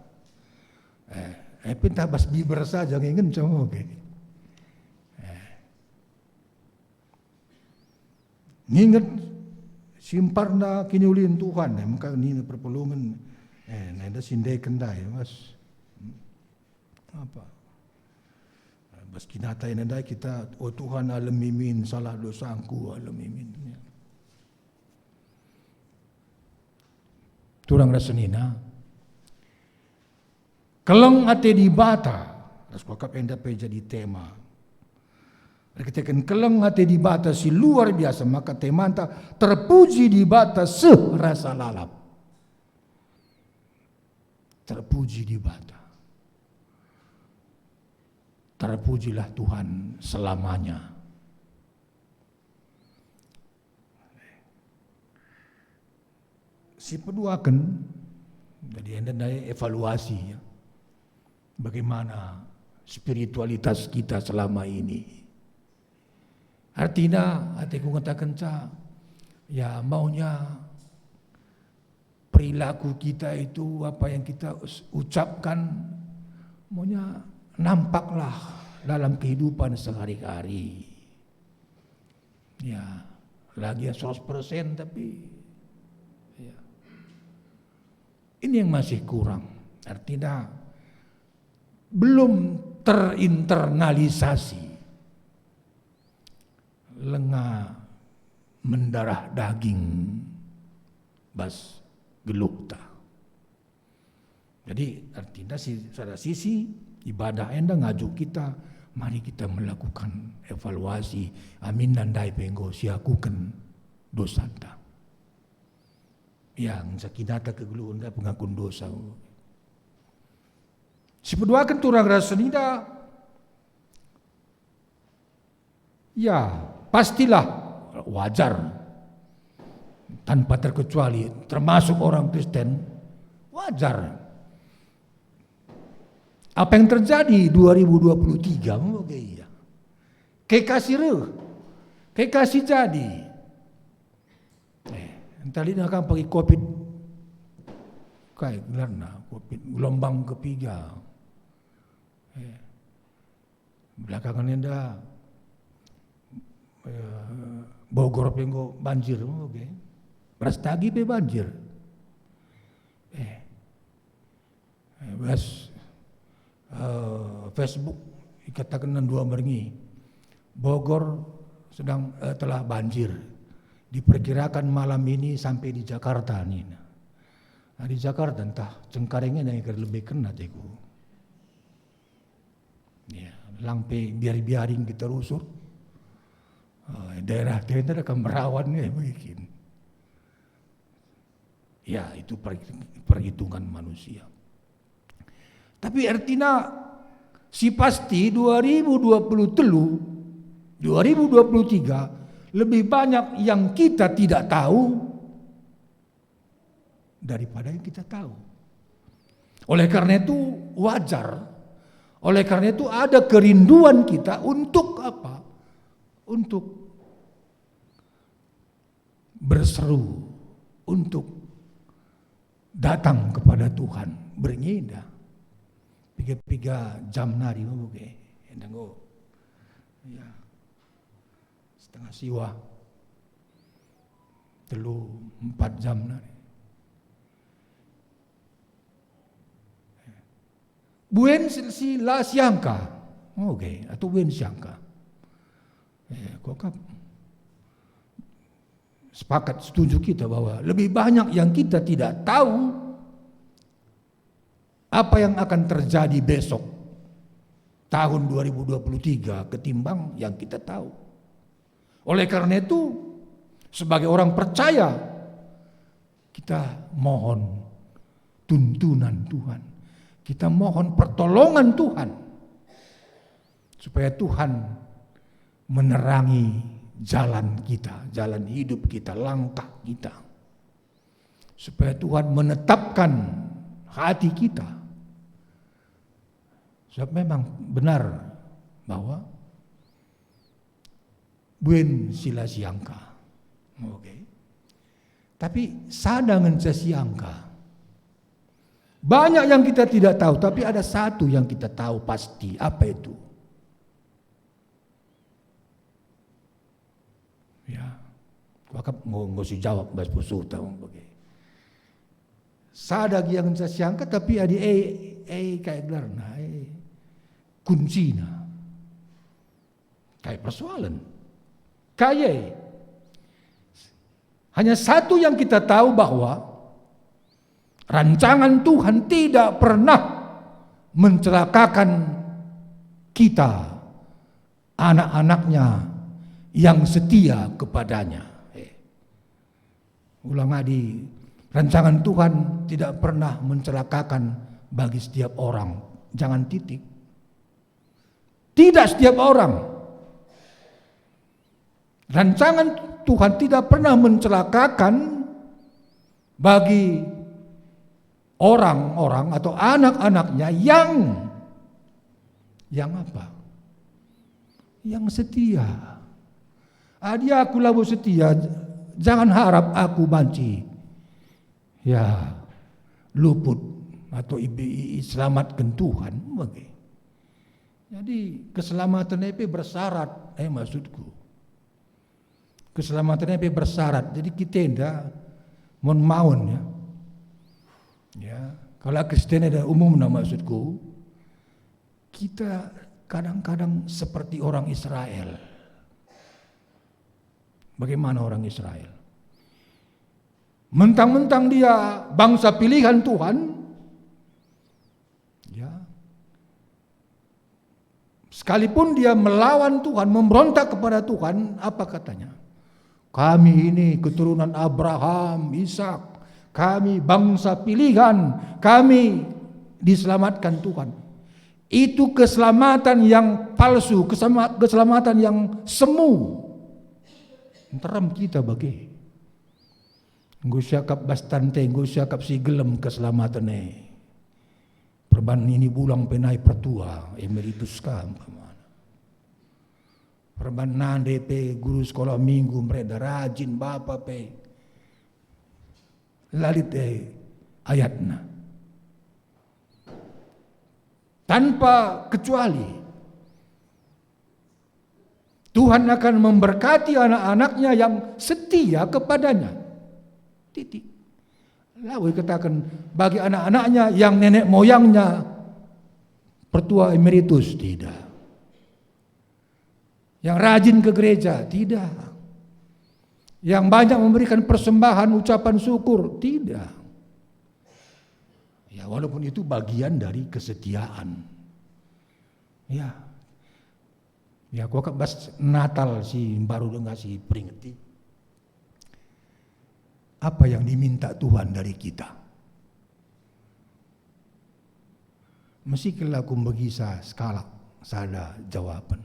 Eh, eh, pintah bas Biber saja ngenca oge. Eh. Nginget si mparna kiniulin Tuhan, eh, maka nina perpulungen, eh, nenda si ndeken ndai, Mas. Apa? Bas kinata enda ndai kita, "O Tuhan, alemi min salah dosangku, alemi min." Ya. Turang ras senina. Keleng ate Dibata, ras kuakap enda pe jadi tema. Erkiteken keleng ate Dibata si luar biasa, maka temanta, "Terpuji Dibata seh rasa lalap." Terpuji Dibata. Terpujilah Tuhan selamanya. Si peduaken, jadi enda ndai evaluasi, ya. Bagaimana spiritualitas kita selama ini? Artina, ateku ngatakenca, ya, maunya perilaku kita itu, apa yang kita us-, ucapkan, maunya nampaklah dalam kehidupan sehari-hari. Ya, lagi ya seratus persen, tapi, ya. Ini yang masih kurang. Artinya, belum terinternalisasi. Lenga mendarah daging bas geluhta. Jadi, artina si, sada sisi, ibadah enda ngajuk kita, mari kita melakukan evaluasi, aminna ndai pe enggo siakuken dosanta. Ya, ngenca kinata kegeluhen ka pengakun dosa. Si peduaken turang ras senina, ya, pastilah wajar. tanpa terkecuali, termasuk orang Kristen, wajar. Apa yang terjadi dua ribu dua puluh tiga, mungkin iya. Kekasih reh, kekasih jadi. Eh, entah lina kan pagi covid, kai gelarna, covid gelombang ketiga. Eh, belakangan enda, eh, Bogor pe enggo banjir, oke. Brastagi pe banjir. Eh, eh, bas, eh, Facebook ikataken dua merngi, Bogor sedang, eh, telah banjir. Diperkirakan malam ini sampai di Jakarta, nina. Nah, di Jakarta entah Cengkareng enda yang lebih kena teku. Ya, lang pe biari-biari kita rusur. Eh, daerah tenda akan merawan ya, bikin. Ya, itu per-, perhitungan manusia. Tapi artinya, si pasti dua ribu dua puluh telu, dua ribu dua puluh tiga, lebih banyak yang kita tidak tahu daripada yang kita tahu. Oleh karena itu, wajar. Oleh karena itu, ada kerinduan kita untuk apa? Untuk berseru, untuk datang kepada Tuhan, berngi enda. Piga-piga jam nari, oke. Enda enggo. Ya. Setengah siwah. Telu, empat jam nari. Buen si, si la siangka. Oke, atau buen siangka. Eh, kok kap-, sepakat, setuju kita bahwa lebih banyak yang kita tidak tahu apa yang akan terjadi besok, tahun dua ribu dua puluh tiga, ketimbang yang kita tahu. Oleh karena itu, sebagai orang percaya, kita mohon tuntunan Tuhan, kita mohon pertolongan Tuhan, supaya Tuhan menerangi jalan kita, jalan hidup kita, langkah kita, supaya Tuhan menetapkan hati kita. Sebab memang benar bahwa buen si la siangka. Oke. Tapi sada ngenca siangka. Banyak yang kita tidak tahu, tapi ada satu yang kita tahu pasti. Apa itu? Ya. Kuakap ngo-, nggo si jawab bas pusuhta, umpama bage. Sada gia ngenca siangka, tapi adi e, e kai gelarna, e kuncina. Kai persoalen? Kai e? Hanya satu yang kita tahu, bahwa rancangan Tuhan tidak pernah mencelakakan kita, anak-anaknya yang setia kepadanya. Eh. Ulang adi, rancangan Tuhan tidak pernah mencelakakan bagi setiap orang. Jangan titik. Tidak setiap orang. Rancangan Tuhan tidak pernah mencelakakan bagi orang-orang atau anak-anaknya yang, yang apa? Yang setia. Adi aku labo setia, jangan harap aku banci, ya, luput atau ibe-, i-, iselamatken Tuhan. Bage. Jadi, keselamatan e pe bersyarat, eh, maksudku. Keselamatan e pe bersyarat. Jadi, kita enda mon maun, ya. Ya, kalau Kristen ada umumna, maksudku, kita kadang-kadang seperti orang Israel. Bagaimana orang Israel? Mentang-mentang dia bangsa pilihan Tuhan, ya, sekalipun dia melawan Tuhan, memberontak kepada Tuhan, apa katanya? "Kami ini keturunan Abraham, Ishak, kami bangsa pilihan, kami diselamatkan Tuhan." Itu keselamatan yang palsu, kesema-, keselamatan yang semu. Nterem kita bage. Enggo siakap bas tante, enggo siakap si gelem keselamaten e. Perban ini bulang pe nai pertua, emeritus ka umpamana. Perban nande pe guru sekolah minggu mereda rajin, bapa pe la lit, eh, ayatna. Tanpa kecuali, Tuhan akan memberkati anak-anaknya yang setia kepada-Nya. Titik. Labo ikataken bagi anak-anaknya yang nenek moyangnya pertua emeritus, tidak. Yang rajin ke gereja, tidak. Yang banyak memberikan persembahan ucapan syukur, tidak. Ya, walaupun itu bagian dari kesetiaan. Ya. Ya, kuakap bas Natal si mbaru denga si peringeti. Apa yang diminta Tuhan dari kita? Mesikel aku mbegi sa sekalak sada jawaben.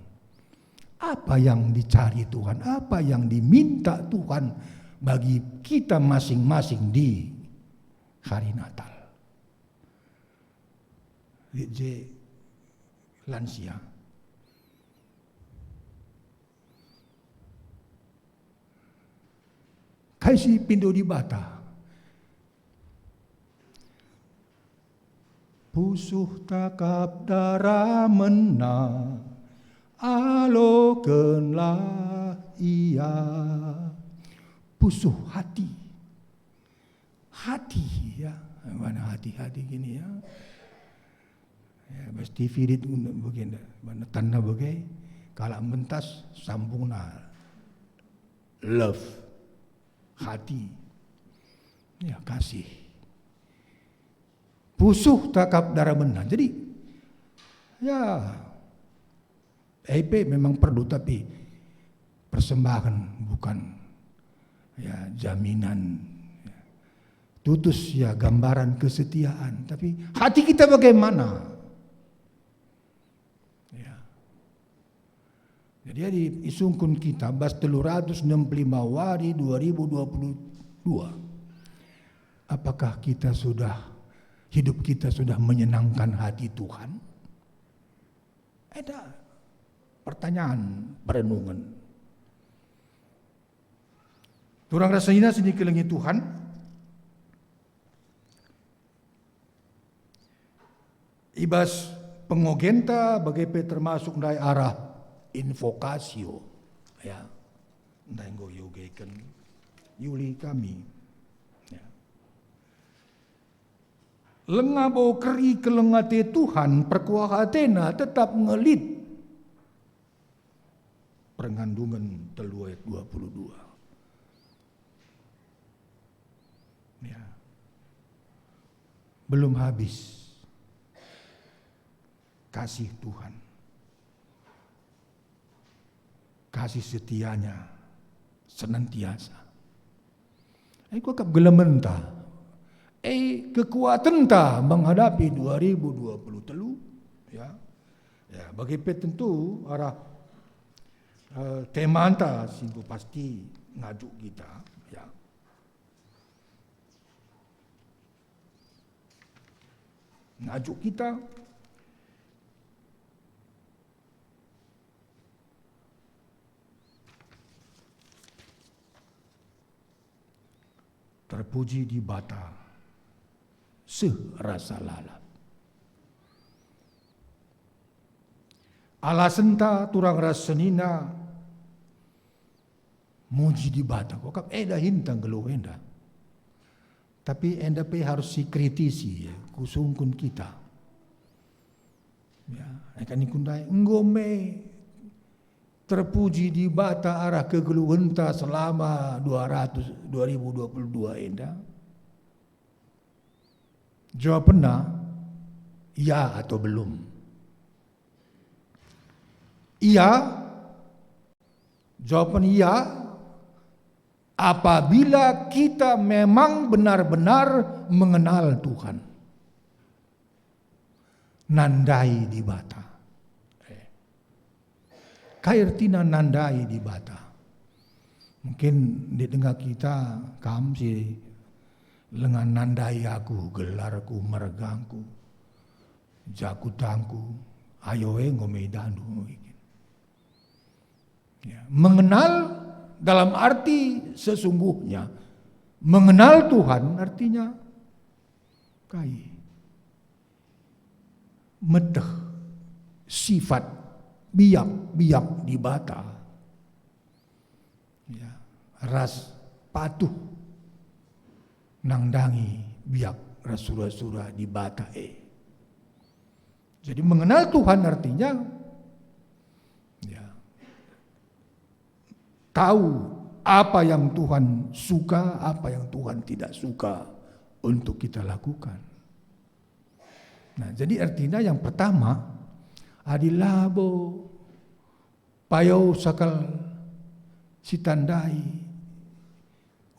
Apa yang dicari Tuhan? Apa yang diminta Tuhan bagi kita masing-masing di hari Natal? Lit je lansia. Kai si pindo Dibata? Pusuh takap dara mena, alokenlah ia. Pusuh hati. Hati, ya. Mana hati-hati gini, ya. Ya, bas T V lit guna bagenda. Mana tanna bage, kalak mentas sambungna. Love. Hati. Ya, kasih. Pusuh takap dara mena. Jadi, ya, E P memang perlu, tapi persembahan bukan, ya, jaminan, ya. Tutus, ya, gambaran kesetiaan, tapi hati kita bagaimana? Ya. Jadi, adi isungkun kita bas telu ratus enam puluh lima wari dua ribu dua puluh dua, apakah kita sudah, hidup kita sudah menyenangkan hati Tuhan? Enda pertanyaan perenungen. Turang ras senina si dikelengi Tuhan, i bas pengogenta bage pe termasuk ndai arah invocatio, ya. Ndai enggo iogeken, iuli kami. Ya. Langa bo keri keleng ate Tuhan, perkuah atena tetap nge lit. Perengandungen telu ayat dua puluh dua. Ya. Belum habis kasih Tuhan. Kasih setianya senantiasa. E, kuakap gelementa. E, kekuatenta menghadapi dua ribu dua puluh telu, ya. Ya, bage pe tentu arah, eh, temanta si enggo pasti ngajuk kita, ya. Ngajuk kita. Terpuji Dibata seh rasa lalap. Alasenta turang ras senina muji Dibata, kuakap e dahinta nggeluh enda. Tapi enda pe harus sikritisi, ya, kusungkun kita. Ya, e kan nikundai, enggo me terpuji Dibata arah kegeluhenta selama dua ratus, dua ribu dua puluh dua enda? Jawabenna, ya atau belum? Iya, jawaben iya, apabila kita memang benar-benar mengenal Tuhan. Nandai Dibata. Eh. Kai ertina nandai Dibata? Mungkin lit denga kita, kam si Lenga nandai aku, gelarku, margangku, jakutangku, ayo e enggo me idahndu. Ya, mengenal dalam arti sesungguhnya, mengenal Tuhan artinya kai? Meteh sifat biak-biak Dibata. Ya, ras patuh nandangi biak ras sura-sura Dibata e. Jadi mengenal Tuhan artinya, ya, tahu apa yang Tuhan suka, apa yang Tuhan tidak suka untuk kita lakukan. Nah, jadi artinya yang pertama, adi labo payo sakal sitandai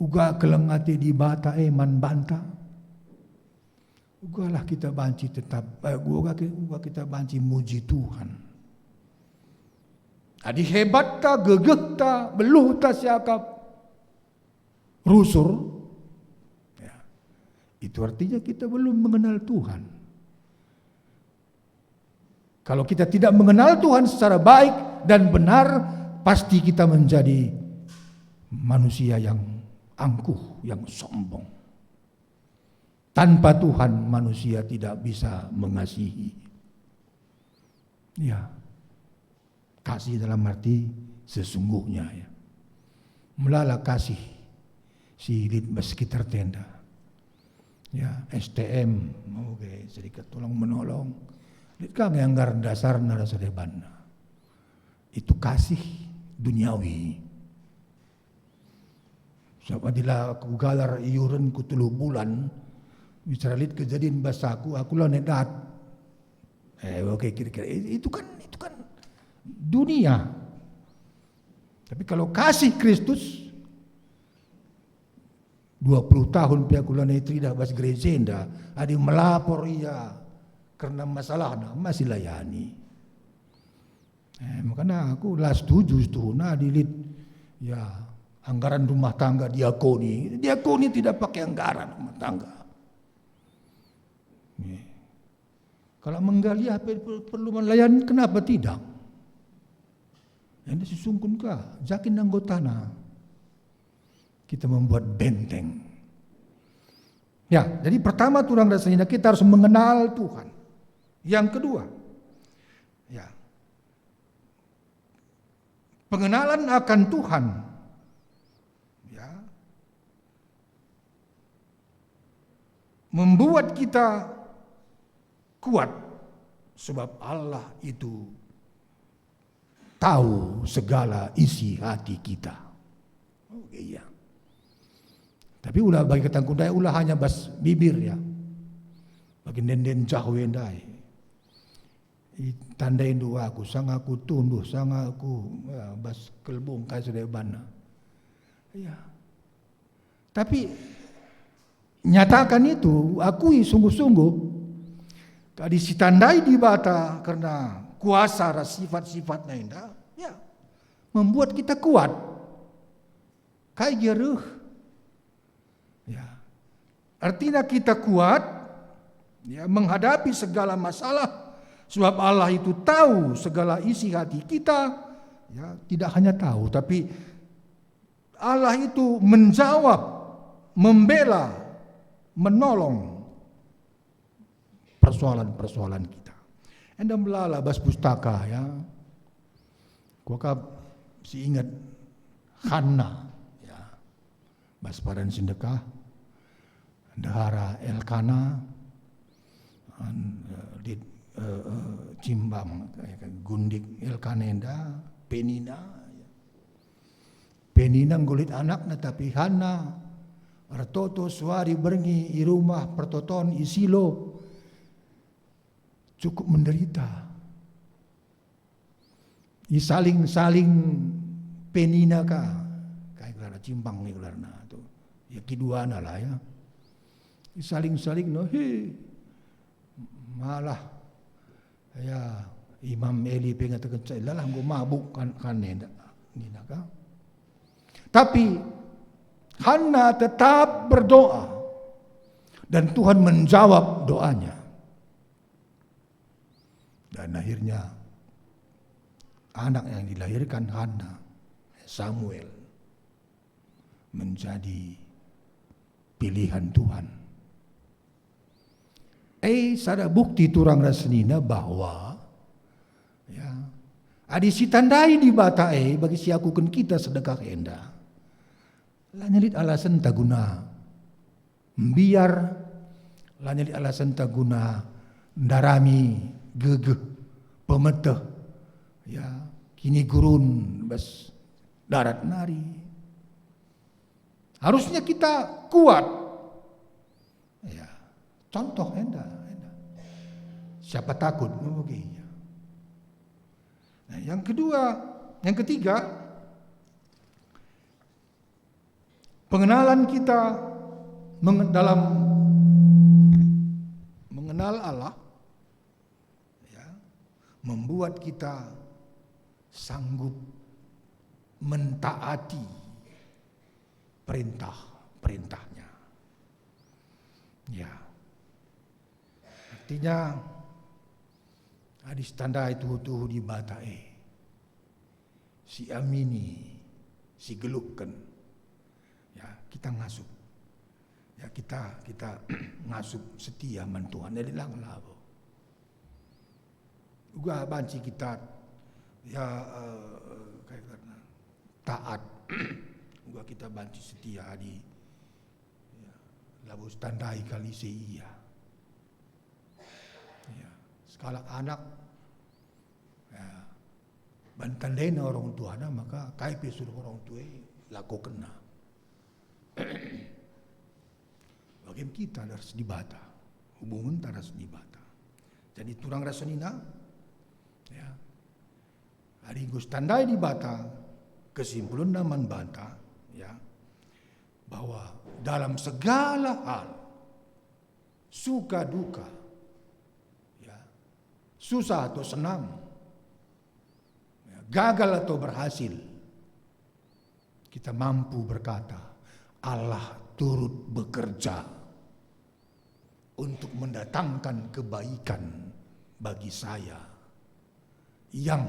uga keleng ate Dibata e man banta, ugalah kita banci tetap, eh, uga ki-, uga kita banci muji Tuhan. Adi hebatta, gegehta, beluhta siakap rusur, ya, itu artinya kita belum mengenal Tuhan. Kalau kita tidak mengenal Tuhan secara baik dan benar, pasti kita menjadi manusia yang angkuh, yang sombong. Tanpa Tuhan, manusia tidak bisa mengasihi. Ya. Kasih dalam arti sesungguhnya, ya. Melala kasih si lit bas sekitar tenda. Ya, S T M, mau ke serikat tolong menolong. Lit ka nge anggaran dasarna ras debanna. Itu kasih duniawi. Sabap adi la kugalar iuren ku telu bulan, bicara lit kejadin bas aku, aku la nedat. Eh, oke, kira-kira i-, itu kan, itu kan dunia. Tapi kalau kasih Kristus, dua puluh tahun pe aku lanai teridah bas gereja enda, adi melapor ia kerna masalahna, masih layani. Eh, makana aku la setuju setuhuna adi lit, ya, anggaran rumah tangga diakoni. Diakoni tidak pakai anggaran rumah tangga. Nih. Kalau menggaliah pe per-, perlu melayani, kenapa tidak? Enda sisungkun ka, jakin anggotana. Kita membuat benteng. Ya, jadi pertama turang dan senina kita harus mengenal Tuhan. Yang kedua, ya, pengenalan akan Tuhan, ya, membuat kita kuat, sebab Allah itu tahu segala isi hati kita. Oke, iya. Tapi ula bagi katangku ndai, ula hanya bas bibir, ya. Bagi enden-enden jahu ndai. Itandaindu aku, sanga aku tunduh, sanga aku, ya, bas kelbung kai sudah banna. Iya. Tapi nyatakan itu, akui sungguh-sungguh. Kadi sitandai Dibata kerna kuasa ras sifat-sifatna enda, ya, membuat kita kuat. Kai gia reh? Ya. Artinya kita kuat, ya, menghadapi segala masalah, sebab Allah itu tahu segala isi hati kita. Ya, tidak hanya tahu, tapi Allah itu menjawab, membela, menolong persoalan-persoalan kita. Enda melala bas pustaka, ya. Kuakap si inget Hanna, ya. Bas padan si ndekah, ndehara Elkana, an-, eh, dit, eh, eh, cimbang, eh, gundik Elkana enda, Penina, ya. Penina enggo lit anakna, tapi Hanna ertoto suari berngi i rumah pertoton i Silo. Cukup menderita. Isaling-saling Penina ka. Kai gelarna, cimbang nge gelarna tu. Ya, kiduana lah, ya. Isaling-saling no, he. Malah, ya, Imam Eli pe ngataken, "Cai, lalah enggo mabuk kan, kan enda." Nina ka. Tapi Hanna tetap berdoa. Dan Tuhan menjawab doanya. Dan akhirnya anak yang dilahirkan Hana, Samuel, menjadi pilihan Tuhan. Eh, sada bukti turang ras senina bahwa, ya, adi sitandai Dibata e bagi siakuken kita sedekah enda, la ndelit alasenta guna mbiar, la ndelit alasenta guna ndarami gegeh, pemeteh, ya, kinigurun bas darat nari. Harusnya kita kuat. Ya, contoh enda, enda. Siapa takut memujinya? Nah, yang kedua, yang ketiga, pengenalan kita menge-, dalam mengenal Allah, ya, membuat kita sanggup mentaati perintah-perintahnya. Ya. Artinya, adi sitandai tuhu-tuhu Dibata e, siamini, sigeluhken, ya, kita ngasup. Ya, kita, kita ngasup setia man Tuhan, jadi lang labo. Uga banci kita, ya, eh, kai kata, taat. Uga kita banci setia adi, ya, labo sitandai kal ise ia. Ya, sekalak anak, ya, ban tandaina orang tuana, maka kai pe suruh orang tua e lakokenna. Bage me kita ras Dibata, hubungenta ras Dibata. Jadi turang ras senina, ya, adi enggo sitandai Dibata, kesimpulenna man banta, ya, bahwa dalam segala hal, suka duka, ya, susah atau senang, ya, gagal atau berhasil, kita mampu berkata, "Allah turut bekerja untuk mendatangkan kebaikan bagi saya yang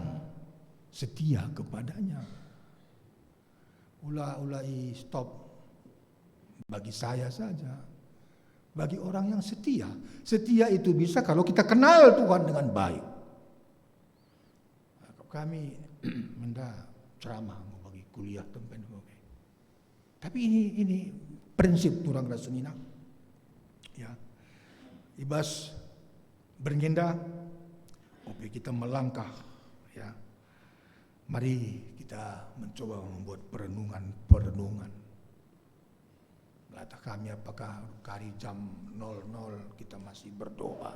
setia kepada-Nya." Ula, ula i stop bagi saya saja, bagi orang yang setia. Setia itu bisa kalau kita kenal Tuhan dengan baik. Kami menda ceramah bagi kuliah tempen oke. Tapi ini, ini prinsip turang ras senina. Ya. I bas berngi enda, oke, kita melangkah, ya. Mari kita mencoba membuat perenungan-perenungan. Latah kami, apakah kari jam nol nol kita masih berdoa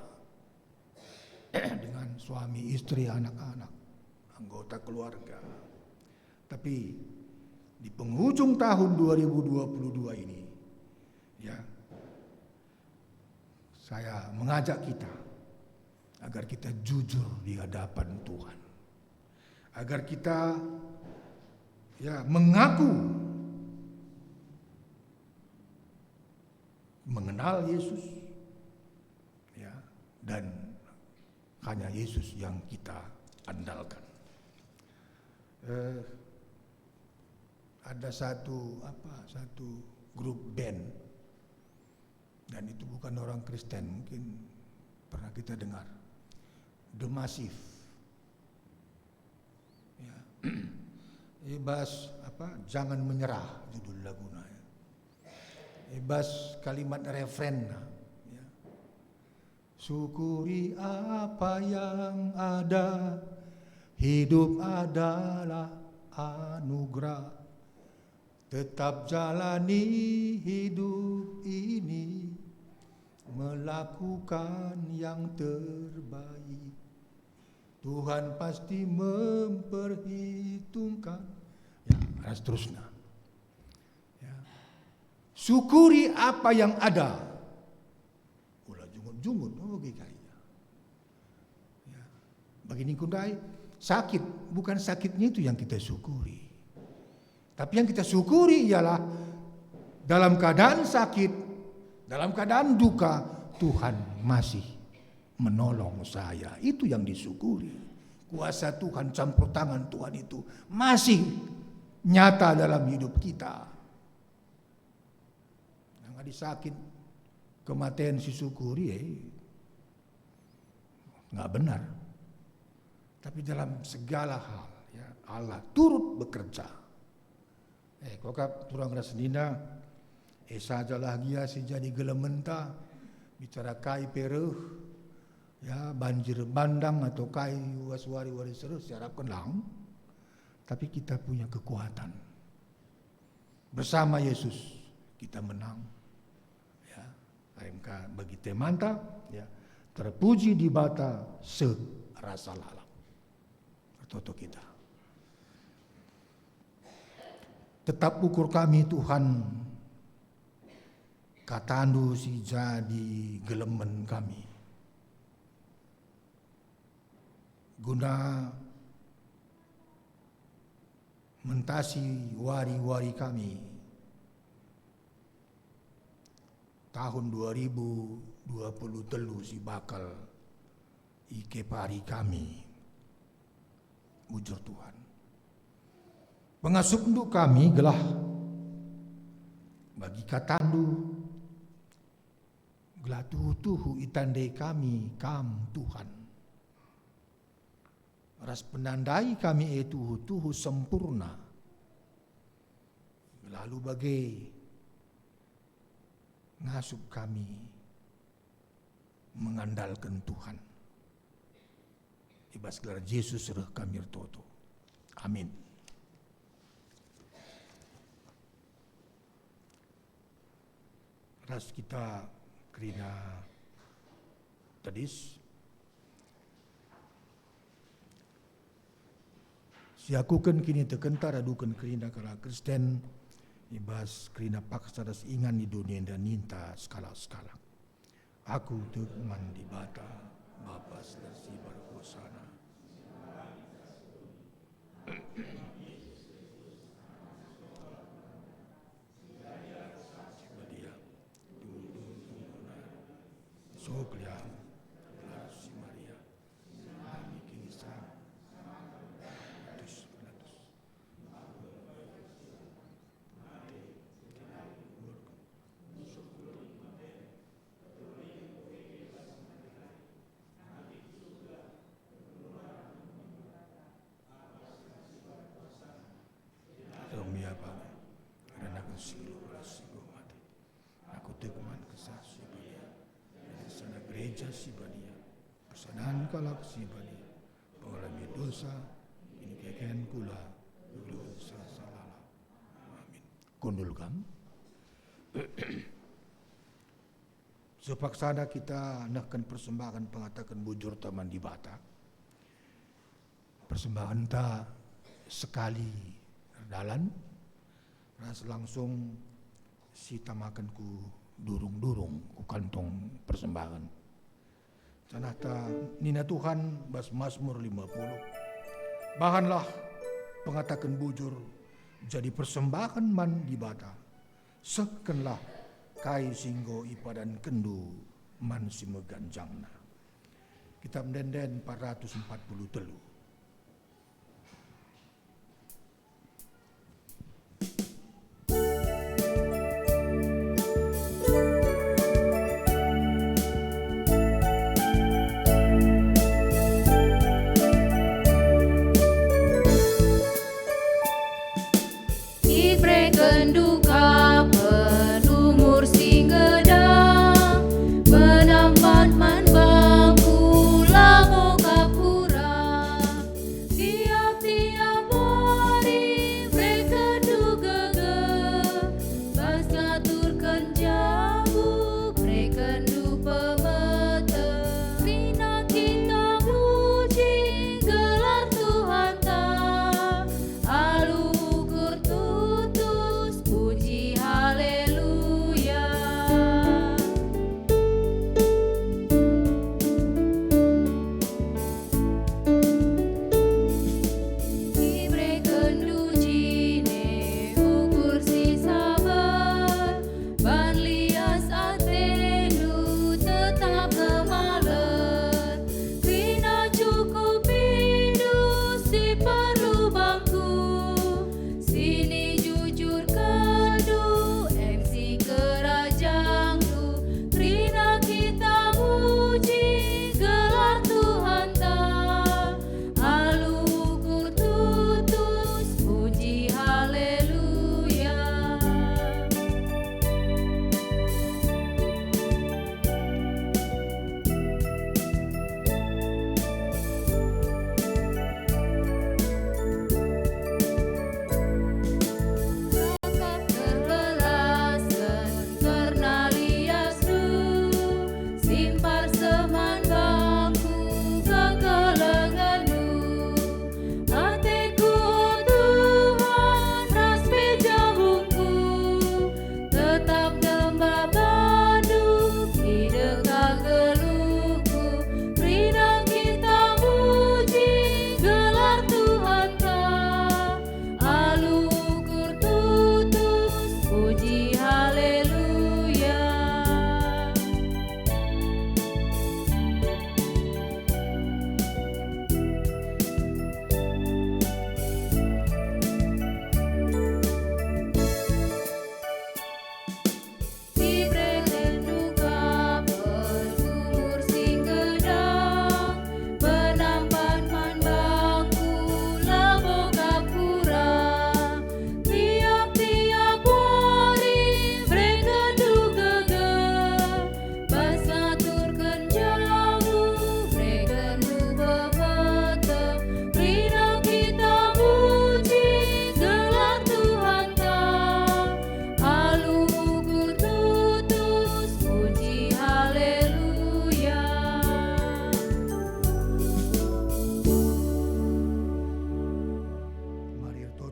dengan suami, istri, anak-anak, anggota keluarga. Tapi di penghujung tahun dua ribu dua puluh dua ini, ya, saya mengajak kita agar kita jujur di hadapan Tuhan. Agar kita, ya, mengaku mengenal Yesus, ya, dan hanya Yesus yang kita andalkan. Eh, ada satu, apa, satu grup band, dan itu bukan orang Kristen, mungkin pernah kita dengar. The Massive. Ya. I bas, apa, Jangan Menyerah judul laguna, ya. I bas kalimat refrenna, ya. "Syukuri apa yang ada, hidup adalah anugerah. Tetap jalani hidup ini, melakukan yang terbaik. Tuhan pasti memperhitungkan." Ya, dan seterusnya. Ya. Syukuri apa yang ada. Ula jungut-jungut, oh, oke, kai. Ya. Bagi ningku ndai, sakit, bukan sakitnya itu yang kita syukuri. Tapi yang kita syukuri ialah dalam keadaan sakit, Dalam keadaan duka, Tuhan masih menolong saya. Itu yang disyukuri. Kuasa Tuhan, campur tangan Tuhan itu masih nyata dalam hidup kita. Yang adi sakit, kematen sisyukuri, eh, nggak benar. Tapi dalam segala hal, ya, Allah turut bekerja. Eh, kuakap turang ras senina, eh, sajalah gia si jadi gelementa, bicara kai pe reh, ya, banjir bandang atau kai uas wari-wari si reh, siarapken lang. Tapi kita punya kekuatan. Bersama Yesus kita menang. Ya, M K bagi temanta, ya, terpuji Dibata seh rasa lalap. Ertoto kita. Tetap ukur kami, Tuhan, kataNdu si jadi gelemen kami, guna mentasi wari-wari kami tahun dua ribu dua puluh telu si bakal ikepari kami. Bujur Tuhan. PengasupenNdu kami gelah bagi kataNdu, gelah tuhu-tuhu itandai kami Kam, Tuhan. Ras penandai kami e tuhu-tuhu sempurna. Lalu bage ngasup kami mengandalken Tuhan. I bas gelar Jesus reh kami ertoto. Amin. Ras kita kerina tedis. Siakuken kinitekenta raduken kerina kalak Kristen, i bas kerina paksa ras ingan i doni enda ninta sekalak-sekalak. Aku tek man Dibata, Bapa si lit i bas kuasaNa. Sokliang, Maria. Dong ia bage, kerana si nggeluh ras si enggo mate. Aku tek man Kesah si Badia, ras sada Gereja si Badia, persadan kalak si badia, pengalami dosa, kinitekenta kula, geluh ras rasa lalap. Amin. Kundul kam. Sepaksana kita nehken persembahen pengataken bujurta man Dibata. Persembahenta sekali erdalan, ras langsung sitamaken ku durung-durung, ku kantong persembahen. Janahta nina Tuhan bas Masmur lima puluh, "Bahanlah pengataken bujur jadi persembahen man Dibata. Sehkenlah kai si enggo ipadankenndu man si meganjangna." Kitab Ende-enden empat ratus empat puluh telu. Iberekenndu ka pe umur si nggedah, penampat man bangku labo ka kurang.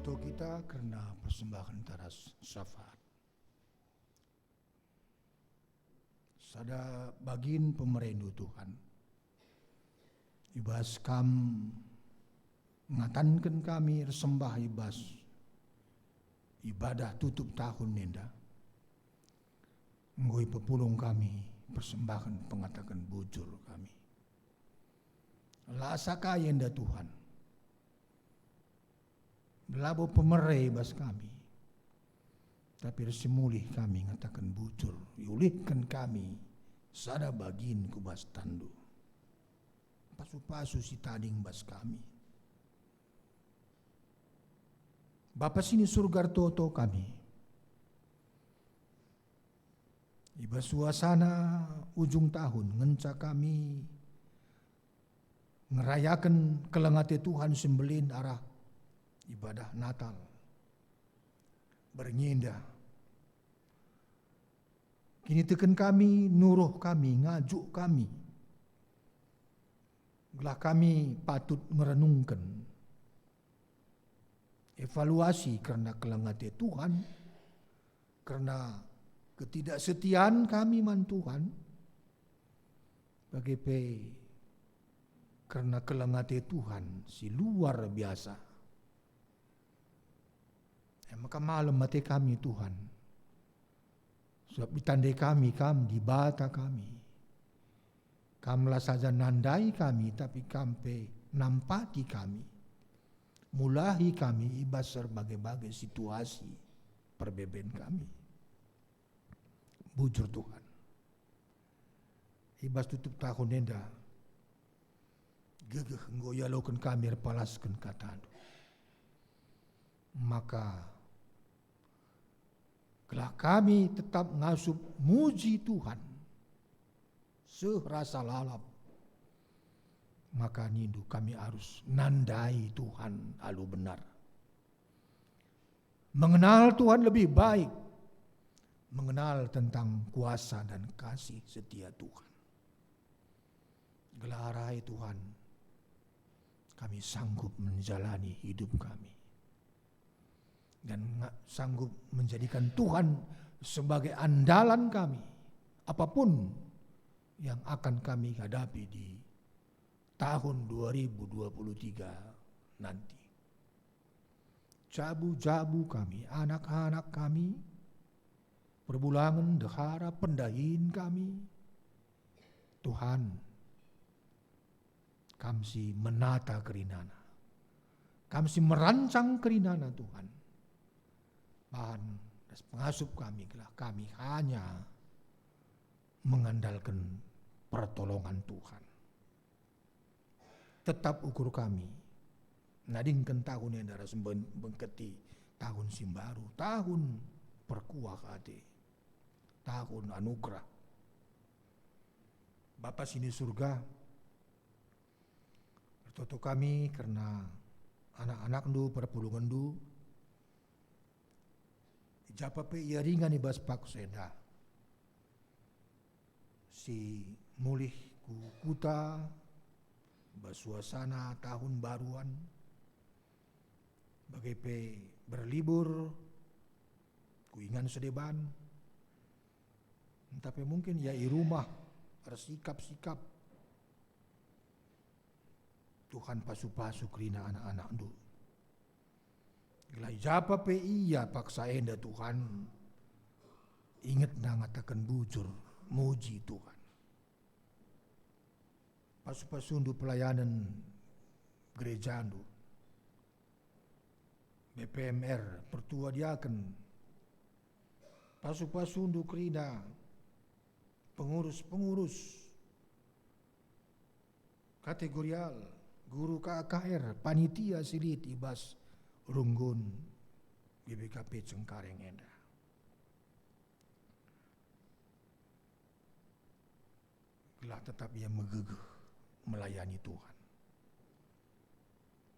To kita kerna persembahen taras syafaat. Sada bagin pemerendu Tuhan. I bas Kam ngatanken kami ersembah i bas ibadah tutup tahun enda, enggo ipepulung kami persembahen pengataken bujur kami. La asa kai enda Tuhan, labo pemere i bas kami, tapi ersimulih kami ngataken bujur, iulihken kami sada bagin ku bas tanNdu. Pasu-pasu si tading bas kami. Bapa si ni Surga, ertoto kami. I bas suasana ujung tahun ngenca kami ngerayaken keleng ate Tuhan si mbelin arah ibadah Natal. Berngi enda, kiniteken kami, nuruh kami, ngajuk kami, gelah kami patut ngerenungken, evaluasi kerna keleng ate Tuhan, kerna ketidaksetian kami man Tuhan, bage pe kerna keleng ate Tuhan si luar biasa. E maka malem ate kami, Tuhan, sebab itandai kami Kam Dibata kami. Kam la saja nandai kami, tapi Kam pe nampati kami, mulahi kami i bas erbage-bage situasi perbeben kami. Bujur, Tuhan, i bas tutup tahun enda, gegeh enggo ialoken kami erpalasken KataNdu. Maka gelah kami tetap ngasup muji Tuhan seh rasa lalap, maka nindu kami arus nandai Tuhan alu benar. Mengenal Tuhan lebih baik, mengenal tentang kuasa dan kasih setia Tuhan. Gelah arai Tuhan, kami sanggup menjalani hidup kami dan nga-, sanggup menjadikan Tuhan sebagai andalan kami, apapun yang akan kami hadapi di tahun dua ribu dua puluh tiga nanti. Jabu-jabu kami, anak-anak kami, perbulangen, ndehara, pendahin kami, Tuhan, Kam si menata kerinana, Kam si merancang kerinana, Tuhan. Bahan ras pengasup kami gelah kami hanya mengandalken pertolongan Tuhan. Tetap ukur kami nadingken tahun enda ras mben-, mbengketi tahun si mbaru, tahun perkuah ate, tahun anugerah. Bapa si ni Surga, ertoto kami kerna anak-anakNdu, perpulungenNdu, i ja pe ia ringan i bas paksa enda, si mulih ku kuta, bas suasana tahun baruan, bage pe berlibur ku ingan sedeban, ntah pe mungkin ia i rumah ersikap-sikap. Tuhan, pasu-pasu kerina anak-anakNdu. Gelah i ja pe ia paksa enda, Tuhan, ingetna ngataken bujur, muji Tuhan. Pasu-pasuNdu pelayanen gerejaNdu, B P M R, pertua diaken, pasu-pasuNdu kerina pengurus-pengurus kategorial, guru K K R, panitia si lit i bas runggun G B K P Cengkareng enda. Gelah tetap ia megegeh melayani Tuhan.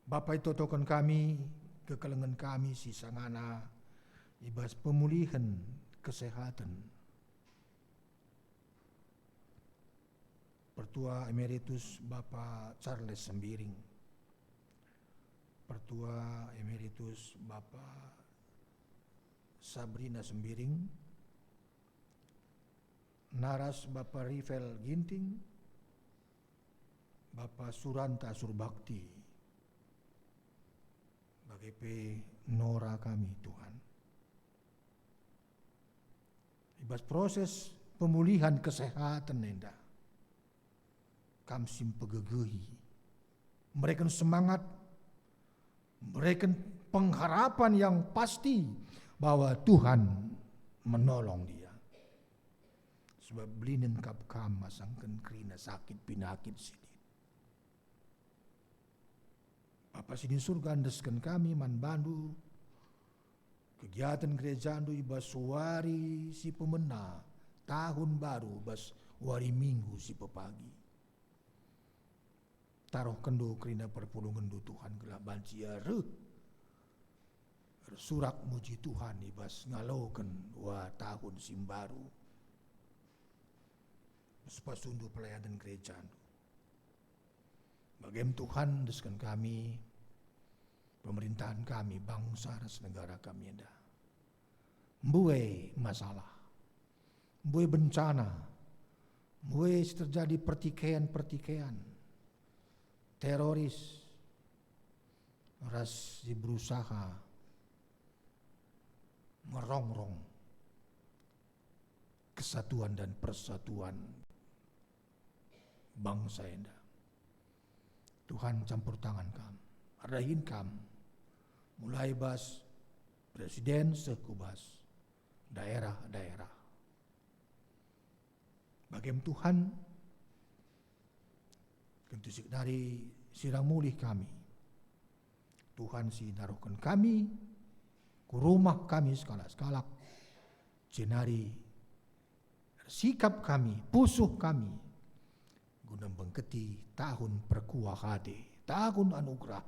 Bapa, itotoken kami kekelengen kami si sangana i bas pemulihen kesehaten Pertua Emeritus Bapa Charles Sembiring. Pertua Emeritus Bapa Sabrina Sembiring, naras Bapa Rivel Ginting, Bapa Suranta Surbakti, bage pe Nora kami, Tuhan. I bas proses pemulihan kesehatan enda, Kam si mpegegehi, mereken semangat, mereken pengharapan yang pasti bahwa Tuhan menolong dia. Sebab linen kap Kam masangken kerina sakit pinakit si lit. Bapa si di Surga, endesken kami man bandu kegiaten gerejandu i bas wari si pemena tahun baru, bas wari Minggu si pepagi. Taruhkenndu kerina perpulungenndu, Tuhan, gelah banci ia reh ersurak muji Tuhan i bas ngaloken wa tahun si mbaru. Pasu-pasundu pelayanen gerejandu. Bagem Tuhan, endesken kami pemerintahan kami, bangsa ras negara kami enda. Mbue masalah, mbue bencana, mbue si terjadi pertikaian-pertikaian, teroris, ras si berusaha ngerongrong kesatuan dan persatuan bangsa enda. Tuhan, campur tangan Kam, erdahin Kam, mulai bas presiden seh ku bas daerah-daerah. Bagem Tuhan, kentisik nari sirang mulih kami. Tuhan si naruhken kami ku rumah kami sekalak-sekalak, jenari ersikap kami, pusuh kami, guna mbengketi tahun perkuah ate, tahun anugerah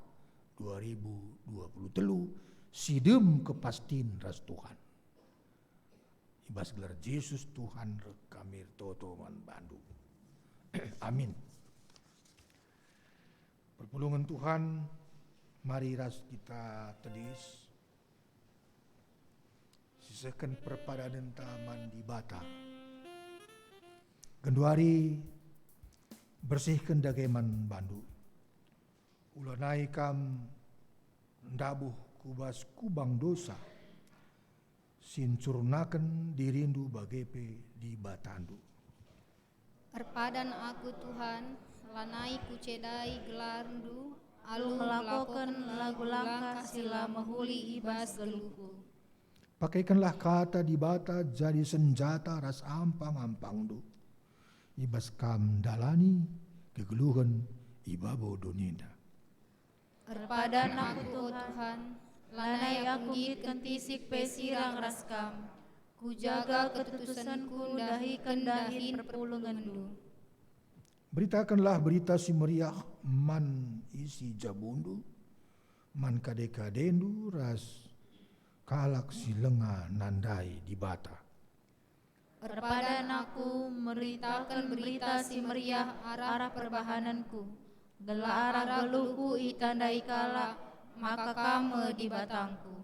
dua ribu dua puluh telu, si dem kepastin ras Tuhan. I bas gelar Jesus Tuhan reh kami ertoto man bandu. Amin. Perpulungen Tuhan, mari ras kita tedis, sisehken perpadanenta man Dibata. Genduari bersihken dage man bandu. Ulanai kam ndabuh ku bas kubang dosa, si ncurnaken dirindu bage pe Dibatandu. Erpadan aku, Tuhan, lanai kucedai gelarNdu alu ngelakoken lagu langkah si la mehuli i bas geluhku. Pakaikenlah kata Dibata jadi senjata ras ampang-ampangNdu, i bas kam ndalani kegeluhen i babo doni enda. Erpadan aku, o Tuhan, lanai aku nggit kentisik pe sirang ras Kam. Kujaga ketutusenku ndahiken dahin perpulungenNdu. Beritakenlah Berita Si Meriah man isi jabundu, man kade-kadendu ras kalak si langa nandai Dibata. Erpadan aku meritaken Berita Si Meriah arah perbahanenku, gelah arah geluhku itandai kalak maka Kam me Dibatangku.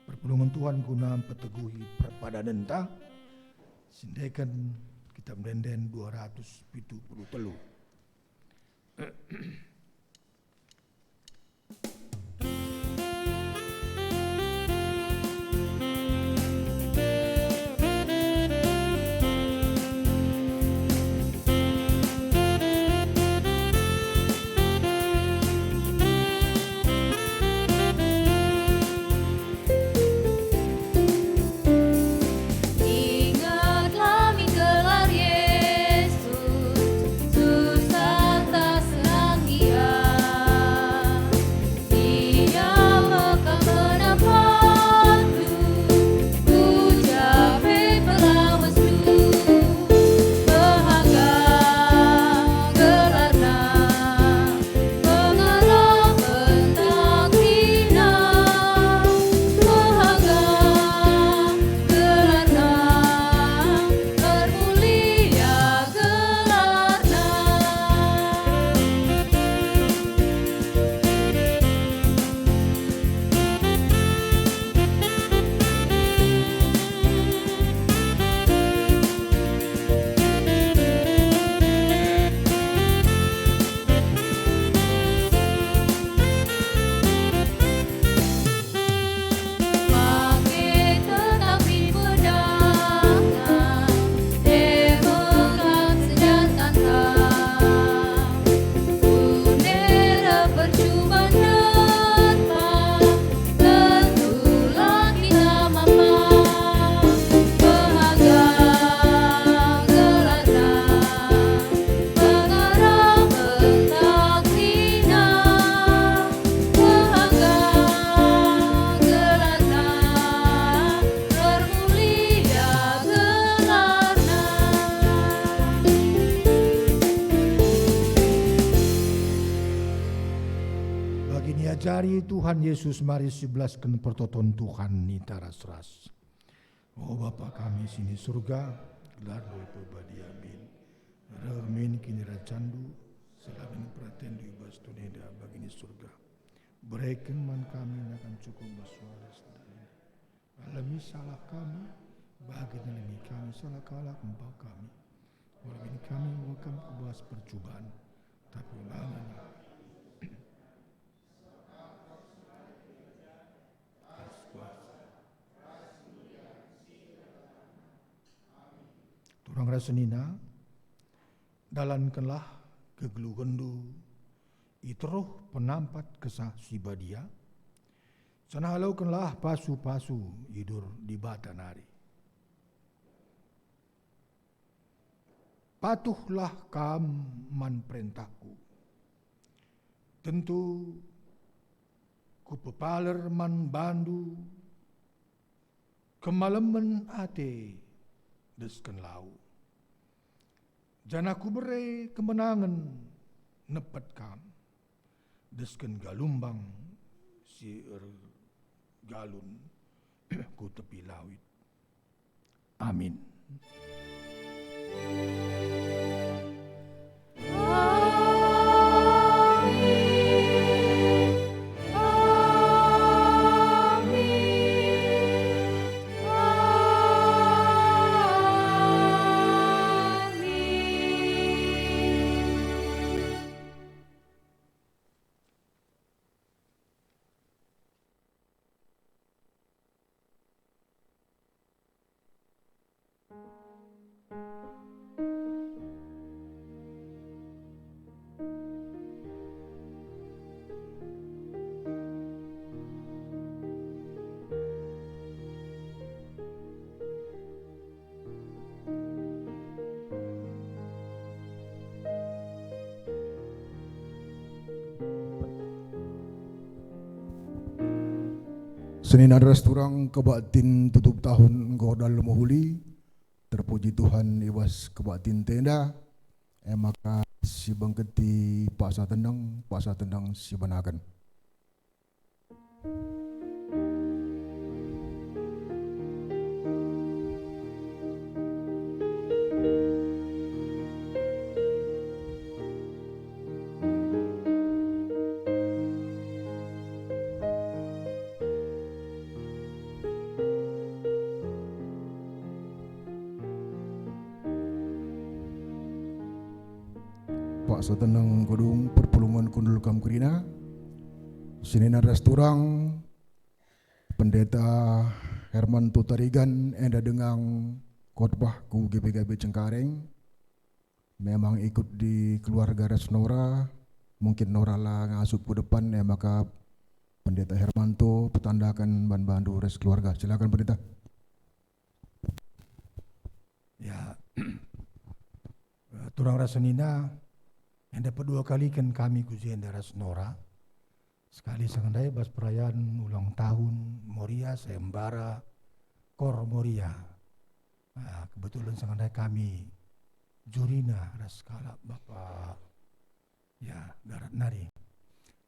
Perpulungen Tuhan guna mpeteguhi perpadanenta, sindeken Kitab Ende-enden dua ratus pitu puluh telu. Ingetlah min gelar Yesus, susah tak senang ia. Tuhan Yesus mari sibelasken pertoton Tuhan nita ras-ras. O Bapa kami si ni Surga, gelarNdu ipebadia min. Reh min kinirajanNdu, selaken peratenNdu i bas doni enda bagi ni Surga. Bereken man kami nakan cukup bas wari senina. Alemi salah kami, bagi nalemi kami salah kalak empa kami. Ola kin kami enggo Kam ku bas percuban, tapi ulangen Turang ras senina, dalankenlah kegeluhenndu i teruh penampat Kesah Si Badia, janah alokenlah pasu-pasu i dur Dibata nari. Patuhlah kam man perentahku. Tentu kupepaler man bandu kemalemen ate desken lau, janah kubere kemenangen nepet kam desken galumbang si ergalun ku tepi lawit. Amin. Senina ras turang, kebaktin tutup tahun enggo erdalan mehuli. Terpuji Tuhan i bas kebaktinta enda, e maka sibengketi paksa teneng, paksa teneng sibenaken. Paksa teneng gedung perpulungen kundul kam kerina. Senina ras turang, Pendeta Hermanto Tarigan enda denga khotbah ku G B K B Cengkareng. Memang ikut di keluarga ras Nora, mungkin Nora la ngasup ku depan, e maka Pendeta Hermanto petandaken man bandu ras keluarga. Silakan, Pendeta. Ya, turang ras senina, enda pedua kaliken kami ku jenda ras Nora. Sekali sengendai bas perayaan ulang tahun Moria, sayembara Kor Moria. Ah, kebetulan sengendai kami jurina ras kalak Bapa, ya, Garat nari.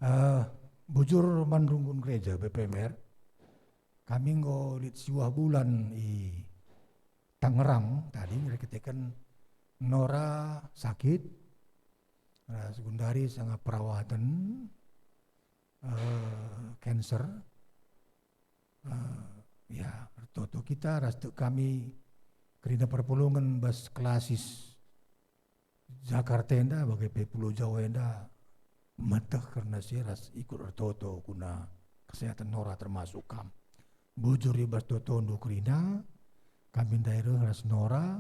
Eh, bujur man runggun gereja B P M R, kami enggo lit siwah bulan i Tangerang tadi, erkiteken Nora sakit, ras gundari sanga perawatan, eh, cancer. Eh, ya, ertoto kita ras tek kami kerina perpulungen bas klasis Jakarta enda, bage pe Pulau Jawa enda, meteh kerna si ras ikut ertoto guna kesehatan Nora termasuk kam. Bujur i bas totondu kerina, kami ndai reh ras Nora,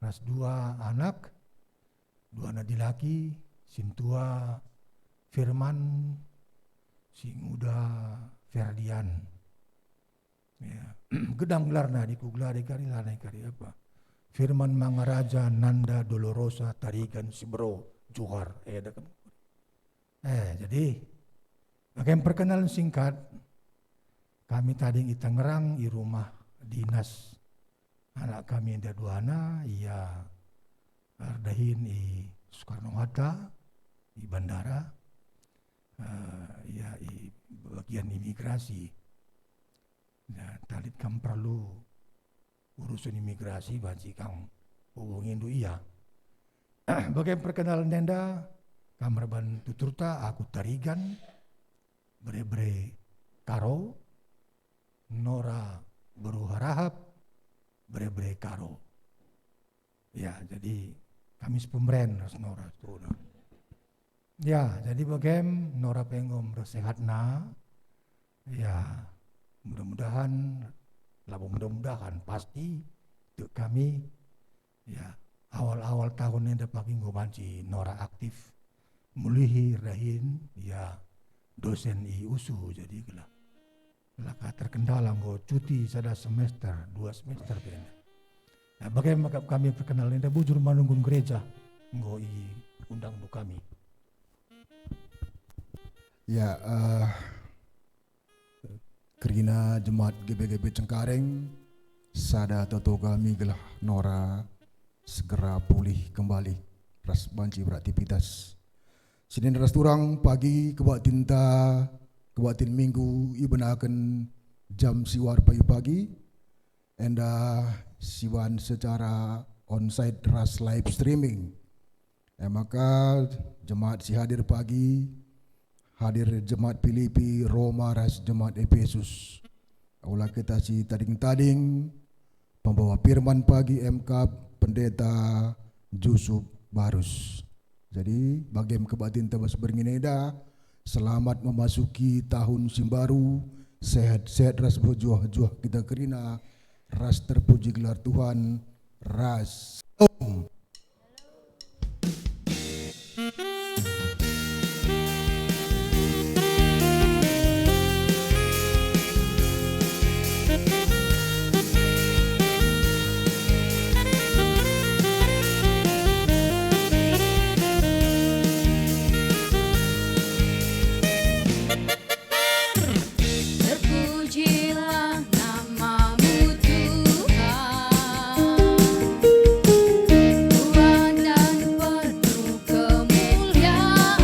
ras dua anak, dua anak dilaki, si ntua Firman, si nguda Ferdian. Ya. Gedang gelarna, adi kugelari kari, lanai kari apa. Firman Mangaraja Nanda Dolorosa Tarigan Sibero Johar. Eh, ada kan? Eh, jadi, bagi perkenalan singkat, kami tading i Tangerang, i rumah dinas anak kami enda duana, ia erdahin i Soekarno-Hatta, i bandara, eh, ia i bagian imigrasi. Nah, talit kam perlu urusen imigrasi, banci kam hubungindu ia. Bage perkenalen enda, kam erban tuturta, aku Tarigan, bere-bere Karo, Nora beru Harahap, bere-bere Karo. Ya, jadi kami sepemeren ras Nora, seterusna. Ya, jadi bagem Nora pe enggo meresehatna. Ya, mudah-mudahan, labo mudah-mudahan, pasti tek kami, ya, awal-awal tahun enda pagi enggo banci Nora aktif mulihi dahin, ya, dosen i USU, jadi gelah. La ka terkendala enggo cuti sada semester, dua semester pe enda. Nah, bage maka kami perkenal enda bujur manunggun gereja enggo iundangndu kami. Ya, eh, kerina jemaat G B G B Cengkareng, sada toto kami gelah Nora segera pulih kembali ras banci beraktivitas. Senin ras turang pagi kebaktinta, kebaktin Minggu ibenaken jam siwar pagi-pagi, enda siban secara onsite ras live streaming. E maka jemaat si hadir pagi, hadir jemaat Pilipi, Roma ras jemaat Epesus. Ola kita si tading-tading, pembawa firman pagi M K Pendeta Jusup Barus. Jadi, bagem kebaktinta bas berngi enda, selamat memasuki tahun si baru, sehat-sehat ras bejuah-juah kita kerina, ras terpuji gelar Tuhan, ras Om. Terpujilah namamu, Tuhan, kuat dan penuh kemuliaan.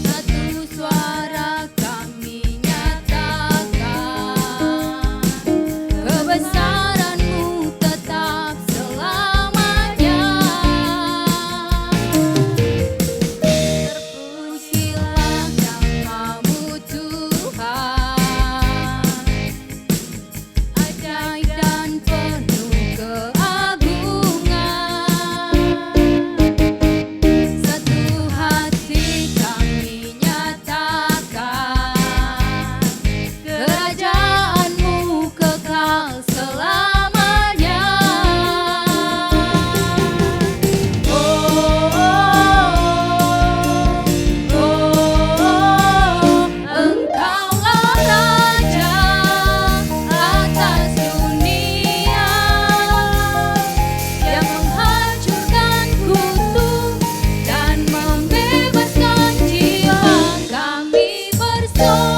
Satu suara kami nyatakan, kebesaran-Mu tetap selamanya. Terpujilah namamu, Tuhan, ajaib dan penuh keagungan. Satu hati kami nyatakan, kerajaan-Mu kekal selamanya. Oh, oh, oh, oh, Engkaulah Raja atas dunia, yang menghancurkan kutuk dan membebaskan jiwa kami bersorak.